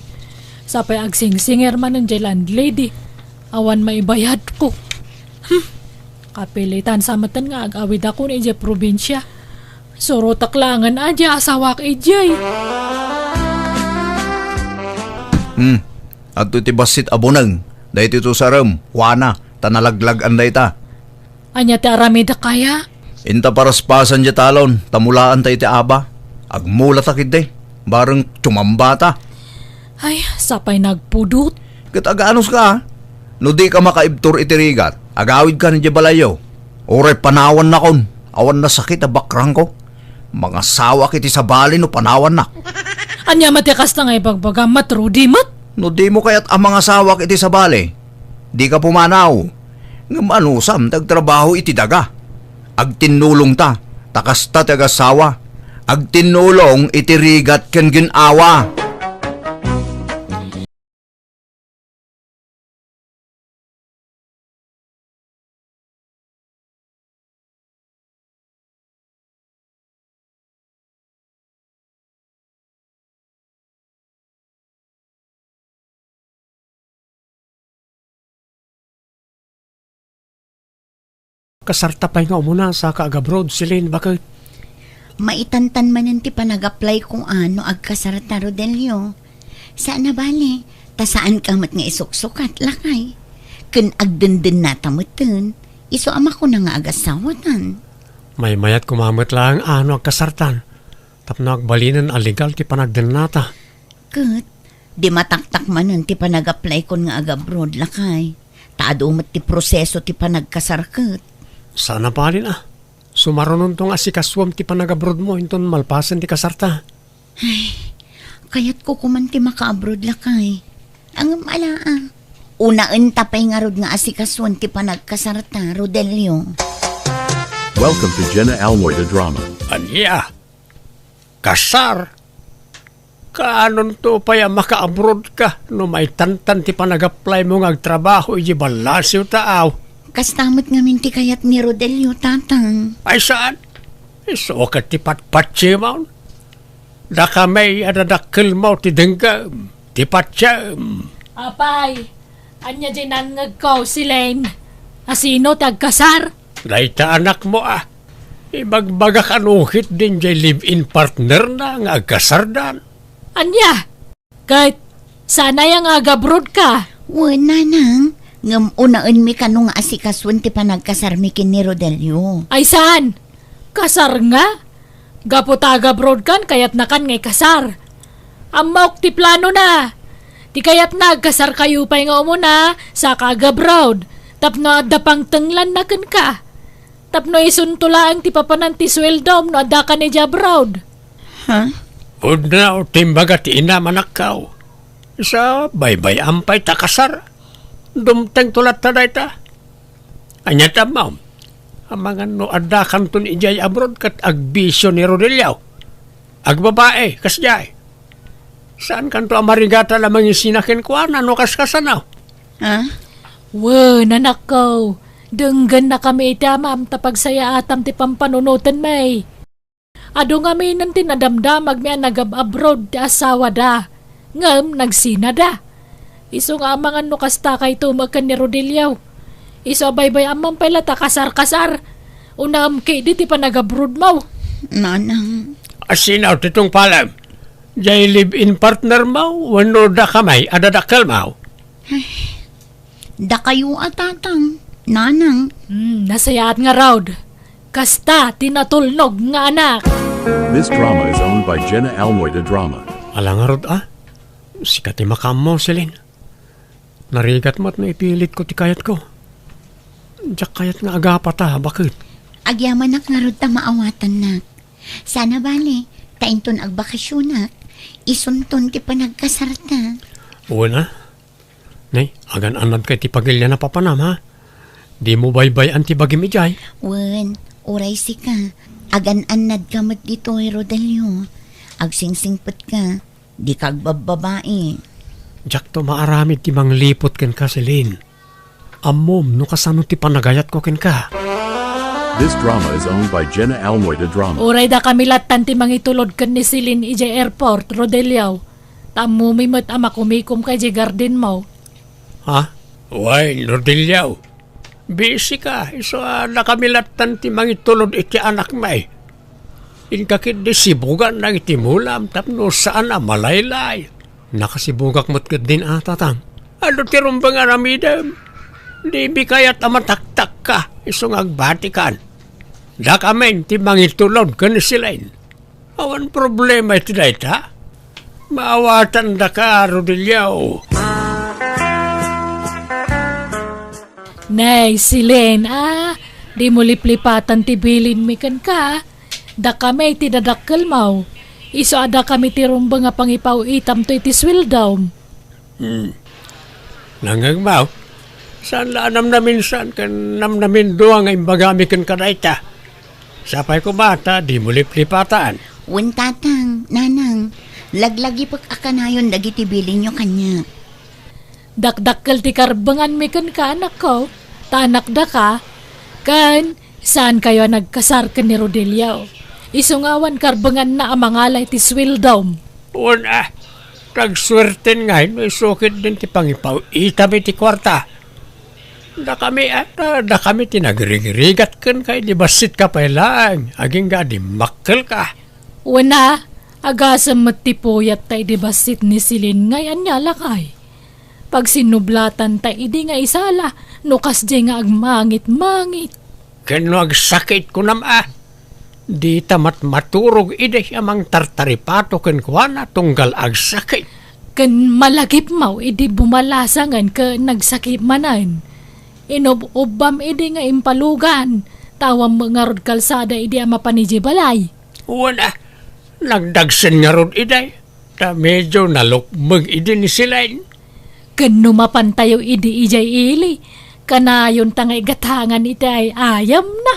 Sapay agsingsingir manen jay landlady. Awan maibayadko. Hmm. Kapilitan sa meten nga ag-awidakon idiay probinsia. Surotak laengen a di asawak idiay. Hmm. Adto ti bassit a buneng. Daytoy to sarem, Juana, ta nalaglag-an dayta. Ania ti aramidek aya? Inta paraspasan diay talon, ta mulaanta iti aba. Agmulata ketdi. Bareng tumambata. Ay, sapay nagpudot. Ket aganuska, a? No dika makaibtur iti rigat, agawidka idiay balayyo. Uray panawannakon, awan nasakit a bakrangko. Mangasawak iti sabali no panawannak. Ania met ti kasta nga ibagbagam, Mat Rudy met? No dimo kayat a mangasawak iti sabali, dika pumanaw. Ngem anusam ti agtrabaho iti daga? Agtinnulongta, ta kasta ti agasawa. Agtinnulong iti rigat ken gin-awa. Kasarta pay nga umuna, saka agabroad, Celine, baket? Maitantan manen ti panag-apply ko a no agkasarta, Rodelio. Saan a bale, ta saanka met nga isuksukat, lakay. Ken agdendennata metten, isu a makuna nga agasawatan. Maymayat koma met laeng a no agkasartan, tapno agbalinen a legal ti panagdennata. Ket, di mataktak manen ti panag-apply kon nga agabroad, lakay. Ta adu met ti proseso ti panagkasar ket. Saan a bale a. Sumarunonto nga asikasuem ti panagabroad mo inton malpasen ti kasarta. Ay, kayatko koman ti makaabroad, lakay. Ngem ala a. Unaenta pay ngarud nga asikasuen ti panagkasarta, Rodelio. Welcome to Jenna Almoida Drama. Ania? Kasar? Kaanonto pay a makaabroad ka no maitantan ti panag-apply mo nga agtrabaho idiay ballasiw ta aw? Kasta met ngamin ti kayat ni Rodelio, Tatang. Ay saan? Isu ket ti patpatsimon. Dakami a dadakkelmo ti denggem, ti patiem. Apay, ania diay nangngegko, Celine? Asino ti agkasar? Dayta anakmo a. Ibagbagak a no ketdin diay live-in partnerna nga agkasardan. Ania? Ket saan aya nga agabroad ka? Wen, nanang, ngem unaenmi kano nga asikasuen ti panagkasarmi ken ni Rodelio. Ay saan? Kasar nga? Gapu ta agabroad kan, kayatna kan nga ikasar. Ammok ti planona. Ti kayatna, agkasar kayo pay nga umuna, saka agabroad. Tapno adda pangtenglanna kenka. Tapno isunto laeng ti papanan ti sueldom no adda kan idiay abroad. Ha? Pudno ti imbaga ti inam, anakko. Isu, baybay-am pay ta kasar. Dumtengto latta dayta. Ania ti ammom? Amangan no adda kanton idiay abroad ket agbisio ni Rodelio. Agbabai, kasdiay. Saan kanto a marigatan a mangisina kenkuana no kaskasano? Ha? Wen, anakko, denggennakami iti amam ta pagsayaatam ti pampanunotenmi. Adu ngaminen ti nadamdamagmi a nagab-abroad ti asawada, ngem nagsinada. Isu nga amangan no kasta kayto met ken ni Rodelio. Isu a baybay-ammam pay la ta kasar-kasar. Unaem ketdi ti panagabroadmo. Nanang. Asino ti tungpalem? Diay live-in partnermo wenno dakami a dadakkelmo? Dakayo a tatang, nanang. Hmm, nasayaat ngarud. Kasta ti natulnog nga anak. This drama is owned by Jenna Almoida Drama. Ala ngarud a, sika ti makaammo, Celine. Narigat met no ipilitko ti kayatko. Diak kayat nga agapata, baket. Agyamanak ngarud ta maawatannak. Saan a bale, ta inton agbakasionak, isunton ti panagkasarta. Wen a. Nay, agan-annadka iti pagilian a papanam, ha? Dimo baybay-an ti bagim idiay. Wen, uray sika, agan-annadka met ditoy, Rodelio. Agsingsingpetka, dika agbabbabai. Diakto maaramid ti mangliput kenka, Celine. Ammom no kasano ti panagayatko kenka. This drama is owned by Jenna Almoy de Drama. Uray dakami lattan ti mangitulod ken ni Celine idiay airport, Rodelio. Ta ammomi met a makumikomka idiay gardenmo. Ha? Wen, Rodelio. Busy ka, isu a dakami lattan ti mangitulod iti anakmi. Inka ketdi sibugan dagiti mulam tapno saan a malaylay. Nakasibugak met ketdin a, tatang. Adu ti rumbeng a aramidem? Dibi kayat a mataktakka, isu nga agbatikan. Dakamin ti mangitulod ken ni Celine. Awan problema iti dayta. Maawatandaka, Rodelio. Nay, Celine, a, dimo liplipatan ti bilinmi kenka. Dakami ti dadakkelmo. Isu a dakami ti rumbeng a pangipaw-itamto iti sueldom. Hmm. Nangngegmo, saan la a namnaminsan ken namnamindua nga imbagami kenka dayta. Sapay koma ta dimo liplipatan. Wen, tatang, nanang, laglagipek a kanayon dagiti bilinyo kaniak. Dakdakkel ti karbenganmi kenka, anakko, ta anakdaka, ken saankayo a nagkasar ken ni Rodelio. Isu nga awan karbenganna a mangala iti sueldom. Wen a, nagsuerten ngay no isu ketdin ti pangipaw-itam iti kuarta. Dakami a, ta dakami ti nagrigrigat kenka idi bassitka pay laeng, agingga a dimmakkelka. Wen a, agasem met ti puyatta idi bassit ni Celine ngay ania lakay. Pagsinnublatan ta idi nga isala, no kasdiay nga agmangit-mangit. Ken no agsakit, kunam a, dita met maturog idi a mangtartaripato kenkuana tunggal agsakit. Ken malagipmo idi bumalasangen ken nagsakit manen. Inub-ubbam idi nga impalugan, ta awan met ngarud kalsada idi a mapan idiay balay. Wen a, nagdagsen ngarud idi, ta medio nalukmeg idi ni Celine. Ken no mapantayo idi idiay ili, kanayonta nga igatangan iti ay-ayamna.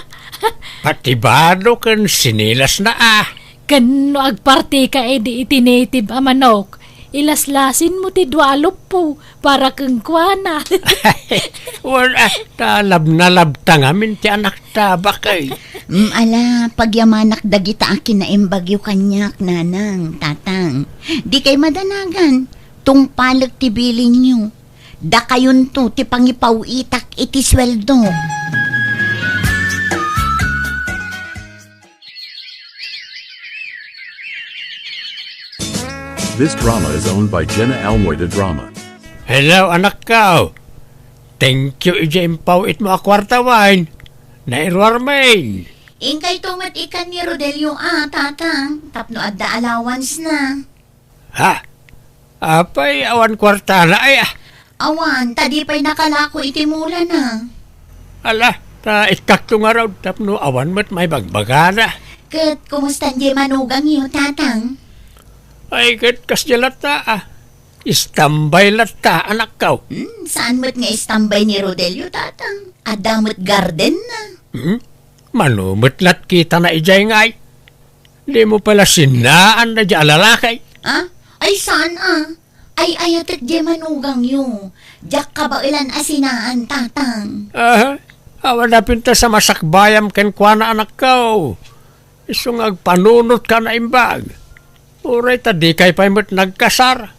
Pati bado ken sinilasna a. Ken no agpartika idi iti native a manok, ilaslasinmo ti dua a luppo para kenkuana. Wen a, ta labnalabta ngamin ti anakta, bakay. Mm, ala, pagyamanak dagita a kinaimbagyo kaniak, nanang, tatang. Dikay madanagan, tungpalek ti bilinyo. Dakayonto ti pangipaw-itak iti sueldo. This drama is owned by Jenna Almoy de Drama. Hello, anakko. Thank you idiay impaw-itmo a kuarta, wen. Nairuarmin. Inkayto met ikan ni Rodelio a, tatang, tapno adda allowance na. Ha? Apay, awan kuartana ay, a? Awan, ta di pay nakalako iti mulana. Ala, ta ikkakto ngarud tapno awan met maibagbagana. Ket kumusta diay manugangyo, tatang? Ay, ket kasdiay latta, a. Istambay latta, anakko. Hmm, saan met nga istambay ni Rodelio, tatang? Adda met gardenna. Hmm? Mano met lat kitana idiay ngay? Dimo pay la sinaan daydiay a lalaki? Ah? Ay, saan a? Ay-ayatek diay manugangyo. Diak kabaelan a sinaan, tatang. Aha. Awan a pintas a masakbayam kenkuana, anakko. Isu nga agpanunotka a naimbag. Uray ta dikay pay met nagkasar.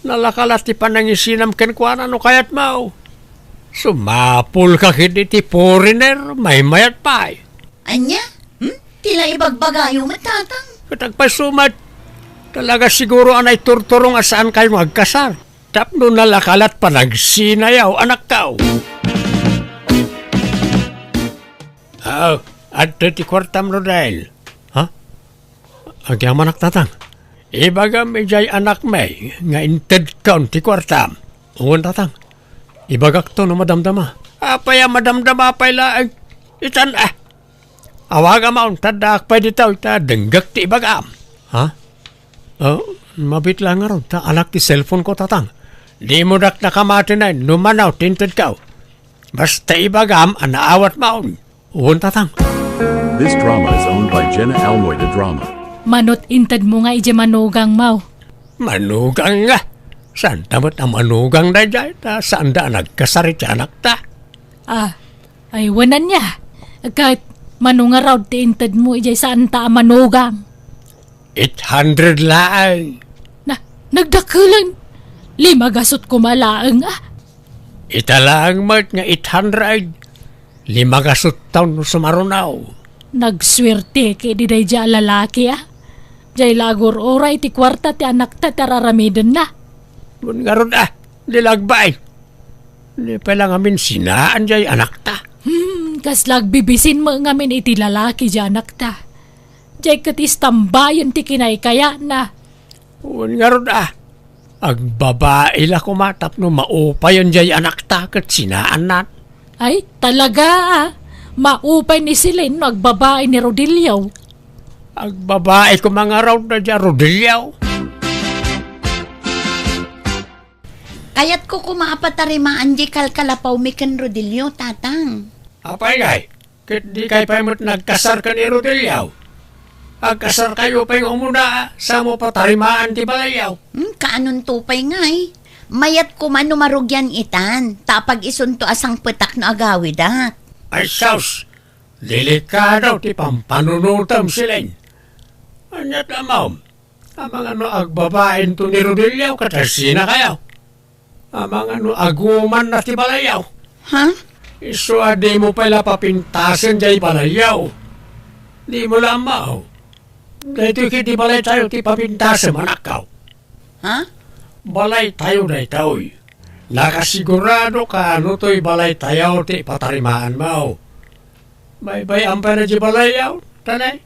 Nalaka la ti panangisinam kenkuana no kayatmo. Sumapulka ketdi iti foreigner, maymayat pay. Ania? Hmm? Ti la ibagbagayo met, tatang? Ket agpayso met. Talaga siguro a naiturturong a saankayo nga agkasar. Tapno nalaka lat panagsinayo, anakko. Ah, adtoy ti kuartam, Rodel. Ha? Agyamanak, tatang. Ibagam idiay anakmi nga intedkon ti kuartam. Wen, tatang. Ibagakto no madamdama. Apay a madamdama pay laeng? Itan, a. Awagam a, unta addaak pay ditoy ta denggek ti ibagam. Ha? Oh, mabiit laeng ngarud ta alak ti cellphone-ko, tatang. Dimo dakdakamatinen no mano ti intedko. Basta ibagam a naawatmon. Wen, tatang. This drama is owned by Jenna Almoy de Drama. Manot intedmo nga idiay manugangmo. Manugang nga? Saanta met a manugang daydiay ta saanda a nagkasar iti anakta. Ah, ay, wen ania. Ket mano ngarud ti intedmo idiay saanta a manugang? Eight hundred laeng. Na, nagdakelen. Lima gasut koma laeng, ah. Ita laeng met nga eight hundred. Lima gasut taon no sumaruno. Nagsuerteki daydiay a lalaki, ah. Diay la agur-uray ti kuarta ti anakta ti ar-aramidenna. Wen ngarud, ah, di la agbain. Di pay la ngamin sinaan diay anakta. Hmm, kasla agbibisin met ngamin iti lalaki diay anakta. Diay ket istambayen ti kinaykayatna. Wen ngarud, ah, agbabai la koma tapno maupayen diay anakta ket sinaanna. Ay, talaga, ah. Maupay ni Celine no agbabai ni Rodelio. Agbabai koma ngarud daydiay a Rodelio. Kayatko koma a patarimaan diay kalkalapawmi ken Rodelio, Tatang. Apay ngay, ket dikay pay met nagkasar ken ni Rodelio? Agkasarkayo pay nga umuna, sa mo patarimaan ti balayyo. Hmm, kaanonto pay ngay? Mayat koma no marugian itan, ta apag-isunto a sangpetak no agawidak. Ay sus, delikado ti pampanunotem, Celine. Ania ti ammom? Amangan no agbabainto ni Rodelio ket agsinakayo. Amangan no agumanna ti balayyo. Ha? Isu a dimo pay la papintasen diay balayyo. Dimo la ammo. Daytoy ketdi balaytayo ti papintasem, anakko. Ha? Balaytayo daytoy. Nakasigurado ka no toy balaytayo ti patarimaanmo. Baybay-am pay daydiay balayyo, tanay.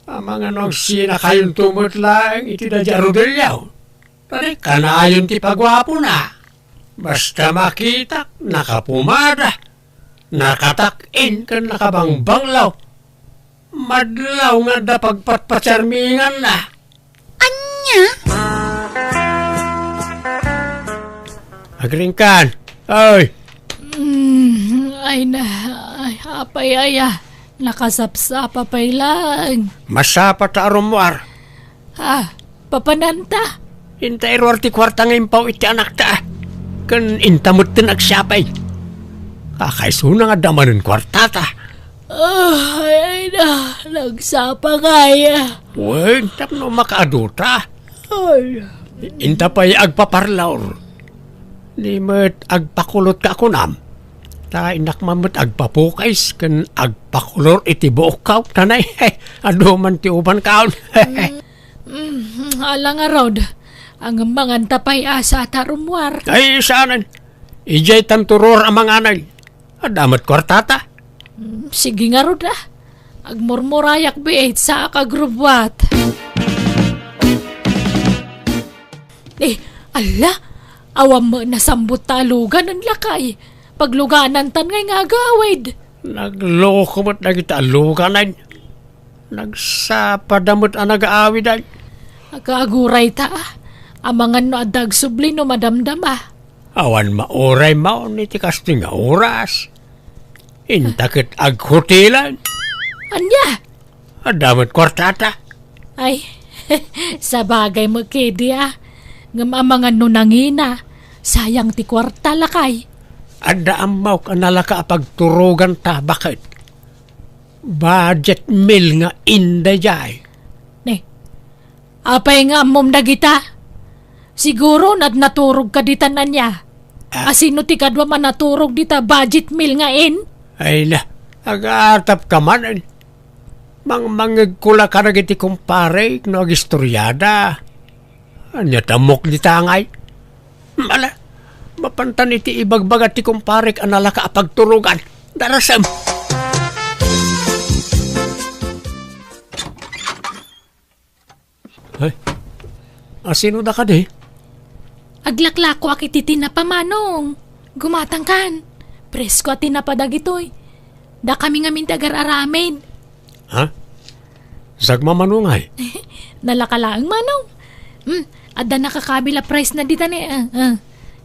Amangan no agsinakayonto met laeng iti daydiay a Rodelio. Tanay, kanayon ti paguapona. Basta makitak, nakapumada, nakatak-in ken nakabangbanglo. Madlaw nga adda pagpatpacharminganna. Ania? Agringkan. Ay! Mm, ay na, ay, apay aya. Nakasapsapa pay lang. Masapa ta a rummuar. Ah, papananta? Inta iruar ti kuarta nga impaw iti anakta. Ken inta metten agsiapay. Kakaisuna nga adda manen kuartata. Ah, ay na, nagsapa ngay. Wen, tapno makaadota. Ay. Inta pay agpaparlor. Di met agpakulot ka kunam. Ta innak man met agpapukis ken agpakulor iti buokko. Tanay, adu man ti ubanko. Mm, mm, ala ngarud. Ngem manganta pay a saata rummuar. Ay, saanen. Idiay tanto ruar a manganay. Adda met kuartata. Mm, sige ngarud, ah. Agmurmurayak biit, saak agrubbuat. Eh, ala, awan met nasambut ta a luganen, lakay. Pagluganantan ngay nga agawid. Nagloko met dagiti a luganen. Nagsapada met a nagaawid ay. Agagurayta, ah. Amangan no adda agsubli no madamdama. Awan mauray maon iti kastoy nga oras. Inta ket aghotelan. Ania? Adda met kuartata. Ay, sabagay met ketdi, ah. Ngem amangan no nangina, sayang ti kuarta, lakay. Adda ammok a nalaka a pagturoganta, baket. Budget meal nga inn daydiay. Ne, apay nga ammom dagita? Siguro nat-, naturogka ditan ania? Ah. Asino ti kaduam a naturog dita budget meal nga inn? Ay na, agatapka man. Mangmangegko la kadagiti kumparek no agistoriada. Ania ti ammok dita ngay? Ala, mapantan iti ibagbaga ti kumparek a nalaka a pagturogan. Darasem. Ay, asino da kadi? Aglaklakoak iti tinapa, Manong. Gumatangkan. Presko a tinapa dagitoy. Dakami ngamin ti agar-aramid. Ha? Sagmamano ngay? Nalaka laeng, Manong. Hmm, adda nakakabil a price na dita ni, ah, ah.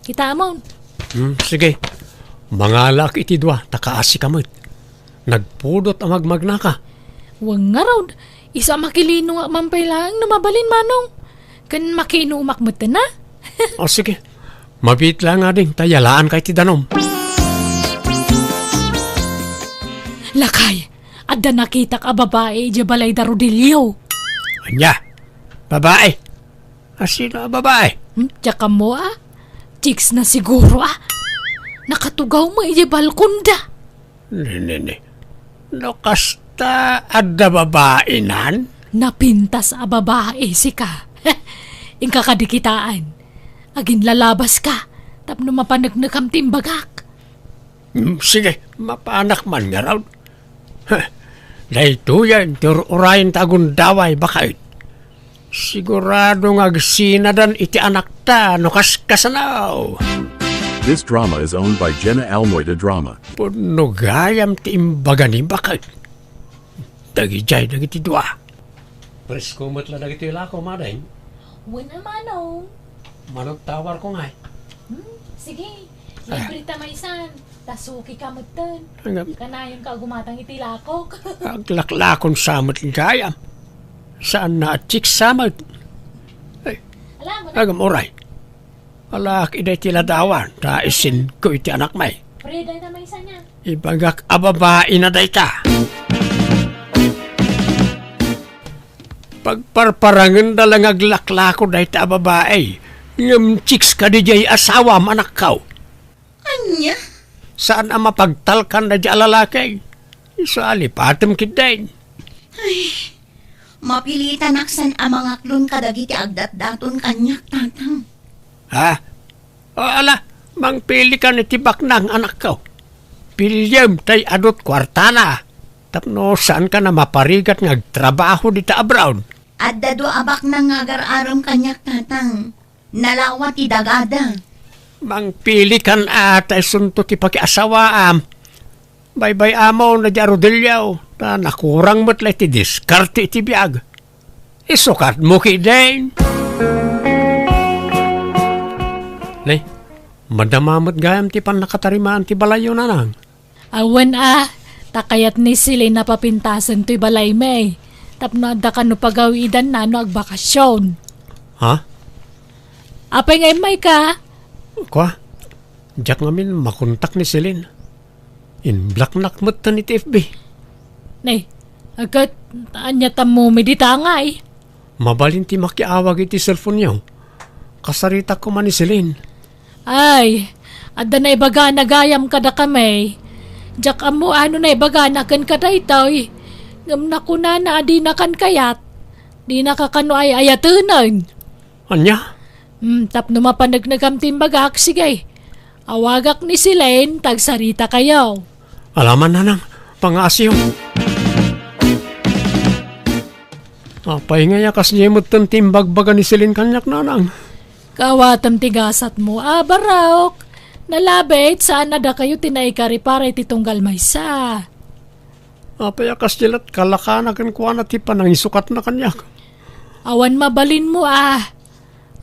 Kitaamon. Hmm, sige. Mangalaak iti dua, ta kaasi ka met. Nagpudot a magmagnaka. Wen ngarud, isu a makilinongak man pay laeng no mabalin, Manong. Ken makiinumak metten, a? O, sige. Mabiit la nga, ding, ta yalaanka iti danum. Lakay, adda nakitak a babai idiay balay da Rodilio. Ania? Babai? Asino a babai? Hmm, diak ammo, a. Chicks na siguro, a. Nakatugaw met idiay balkonda. Ne, ne, ne. No kasta, adda babainan? Napintas a babai, sika. Inka kadi kitaan. Aginlalabaska, tapno mapaneknekam ti imbagak. Hmm, sige, mapanak man ngarud. Heh, daytoyen ti ur-urayen ta agundaway, baket. Sigurado nga agsinadan iti anakta no kaskasano. This drama is owned by Jenna Almoy de Drama. Pudno gayam ti imbaga ni baket. Dagidiay dagiti dua. Presko met la dagiti lako, madeng. Wen a, manong. Manong tawar ko ngay. Hmm, sige. Ah. Libre ta maysan. Ta suki ka metten. Agam. Kanayon ka gumatang iti lakok. Aglaklakon sa met gayam. Saan na a chicks sa met. Ay, alam mo na. Agam, oray. Alaak iday ti ladawan, ta isin ko iti anak may. Pre, dayta maysa niya. Ibagak a babai na dayta. Pagparparangenda la nga aglaklako dayta a babai, ngem chicks kadi diay asawam, anakko. Ania? Saan a mapagtalkan dayta a lalaki. Isu a lipatem ketdin. Ay, mapilitanak saan a mangaklon kadagiti agdatdaton kaniak, tatang. Ha? O, ala, mangpilikan iti baknang, anakko. Piliem tay adut kuartana. Tapno saankan a maparigat nga agtrabaho dita abroad. Adda dua a baknang nga agar-arem kaniak, tatang. Nalawa ti dagada. Mangpilikan a ta isunto ti pakiasawaam. Baybay-amon dayta a Rodilio, ta nakurang met la iti diskarte iti biag. Isukatmo ketdin. Ne, madama met gayam ti pannakatarimaan ti balayyo, nanang. Awan a, ta kayat ni Celine a papintasen toy balaymi. Tapno adda kano pagawidanna no agbakasyon. Ha? Apay nga immayka? Kua, diak ngamin makontak ni Celine. In-blocknak metten iti F B. Nay, agkat, ania tammo mi dita ngay? Mabalin ti makiawag iti cellphone-yo. Kasaritak koma ni Celine. Ay, adda naibagana gayam kadakami. Diak ammo ano naibagana kenka daytoy. Ngem nakunana a dinakan kayat. Dinaka kano ay-ayatenen. Ania? Hmm, tapno mapaneknekam ti imbagak, sige. Awagak ni Celine, ta agsarita kayo. Alaman, nanang, pangaasiyo. Apay nga ya kasdiay metten ti imbagbaga ni Celine kaniak, nanang? Kaawatem ti gasatmo a, Barok. Nalabit, saan a dakayo ti naikaripara iti tunggal maysa. Apay a kasdiay lat kalakana kenkuana ti panangisukatna kaniak? Awan mabalinmo a.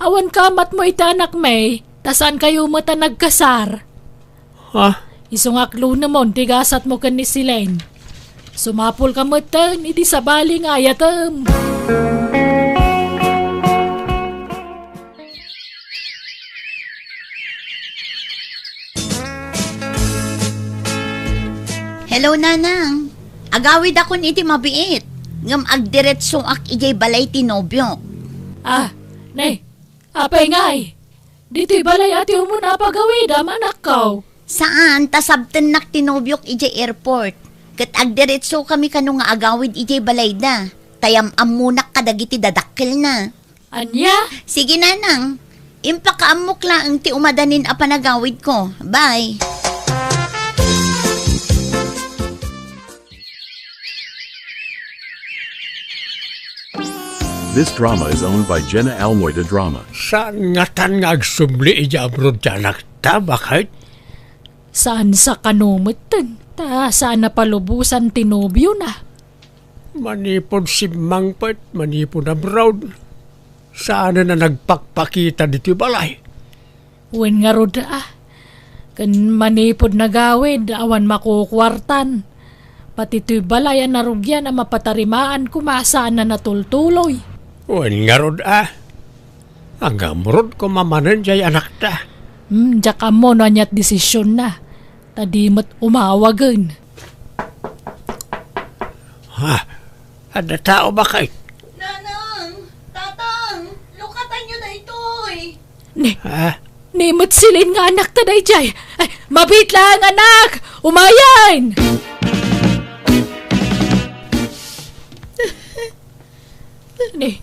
Awan kaamatmo iti anakmi, ta saan kayo met a nagkasar. Ha? Isu nga aklonemon ti gasatmo ken ni Celine. Sumapulka metten idi sabali nga ayatem. Hello, Nanang. Agawidakon iti mabiit, ngem agdiretsoak idiay balay ti nobiok. Ah, ne, apay ngay? Ditoy balay a ti umuna a pagawidam, anakko. Saan, ta sabtennak ti nobiok idiay airport. Ket agdiretsokami kano nga agawid idiay balayda. Ta yam-ammonak kadagiti dadakkelna. Ania? Sige, Nanang. Impakaammok laeng ti umadanin a panagawidko. Bye. This drama is owned by Jenna Almoy de Drama. Saan ngatan nga agsubli idiay abroad ti anakta, baket? Saan sa kano metten, ta saan a palubosan ti nobiona. Manipud simmangpet, manipud abroad, saanen a nagpakpakita ditoy balay. Wen ngarud a, ken manipud nagawid, awan makukuartan. Pati toy balay a narugian a mapatarimaan koma saan a natultuloy. Wen ngarud a, Agamrod koma manen jay anakta. Hmm, diak ammo no aniat desisionna. Ta di met umawagen. Ha? Adda tao bakay? Nanang! Tatang! Lukatanyo daytoy! Ni, Ha? ni met Celine nga anakta dayjay. Ay, mabiit laeng, anak! Umayen! Ni,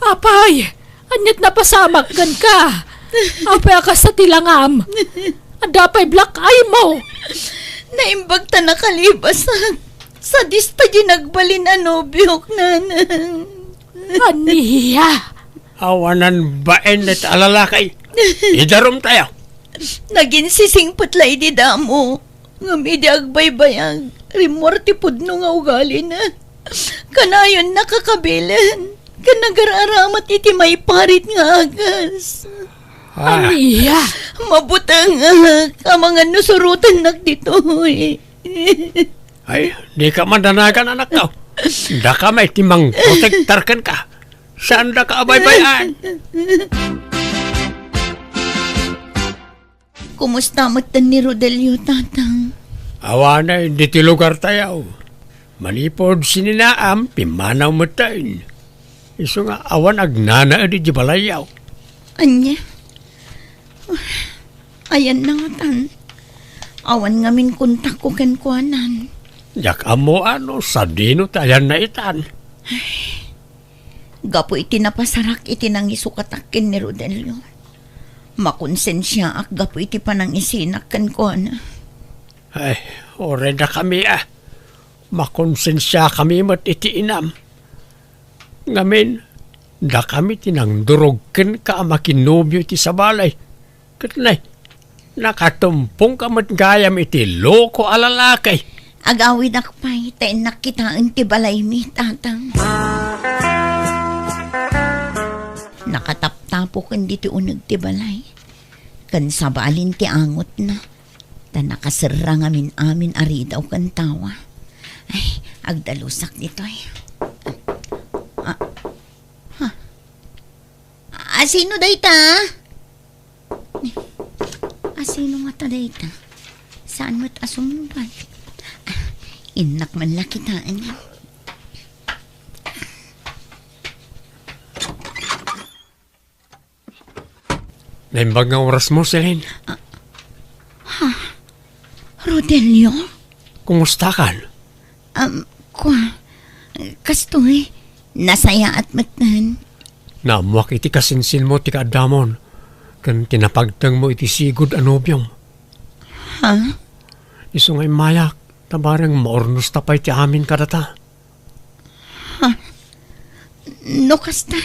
apay, aniat napasamak kenka? Apay a kasta ti langam? Adda pay black eye mo? Naimbag ta nakalibasak. Sadista di nagbalin a nobiok, Nanang. Ania? Awanan baen dayta a lalaki. Idarum tayo. Naginsisingpet la idi damo. Ngem idi agbaybayag, rimmuar ti pudno nga ugalina. Kanayon nakakabilen, ken nagar-aramat iti maiparit nga agas. Ah. Ania? Mabutengak, amangan no surotennak ditoy. Ay, dika madanagan, anakko. Daka met ti mangprotektar kenka. Saandaka a baybay-an. Kumusta metten ni Rodelio, Tatang? Awanen ditoy lugartayo. Manipud sininaam, pimmanaw metten. Isu nga awan agnanaed iti balayyo. Ania? Ayanna ngatan. Awan ngamin kontakko kenkuana. Diak ammo no sadino ti ayanna itan. Gapu iti napasarak iti nangisukatak ken ni Rodelio. Makonsensiaak gapu iti panangisinak kenkuana. Ay, uray dakami a. Makonsensiakami met iti inam. Ngamin, dakami ti nangdurog kenka a makinobio iti sabali. Ket nay, nakatumpongka met gayam iti loko a lalaki. Agawidak pay, ta innak kitaen ti balaymi, Tatang. Nakataptapo ken ditoy uneg ti balay. Ken sabalin ti angotna. Ta nakaserra ngamin amin a ridaw ken tawa. Ay, agdalusak ditoy. Ah, ha? Asino dayta? Asino ngata dayta? Saan met a sungbat? Ah, innak man la kitaen. Naimbag nga oras mo, Celine. Ah, ha? Rodelio? Kumusta kan? Um, kua, kastoy, nasayaat metten. Naammoak iti kasinsin mo ti kaaddamon, ken ti napagteng mo iti sigud a nobiom. Ha? Isu nga immayak, ta bareng maurnos ta pay ti amin kadata. Ha? No kasta,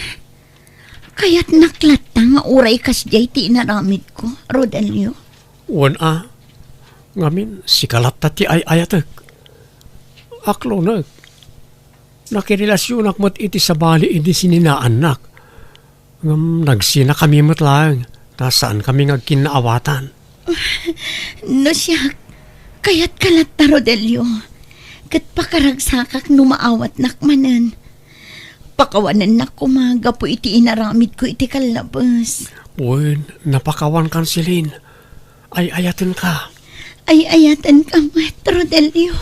kayatnak latta nga uray kasdiay ti inaramidko, Rodelio? Wen a, ngamin, sika latta ti ay-ayatek. Aklonek, nakirelasionak met iti sabali idi sininaannak. Ngem nagsinakami met laeng, ta saankami nga agkinnaawatan. No siak, kayatka latta, Rodelio, ket pakaragsakak no maawatnak manen. Pakawanennak koma gapu iti inaramidko iti kallabes. Wen, napakawankan, Celine. Ay-ayatenka. Ay-ayatenka met, Rodelio.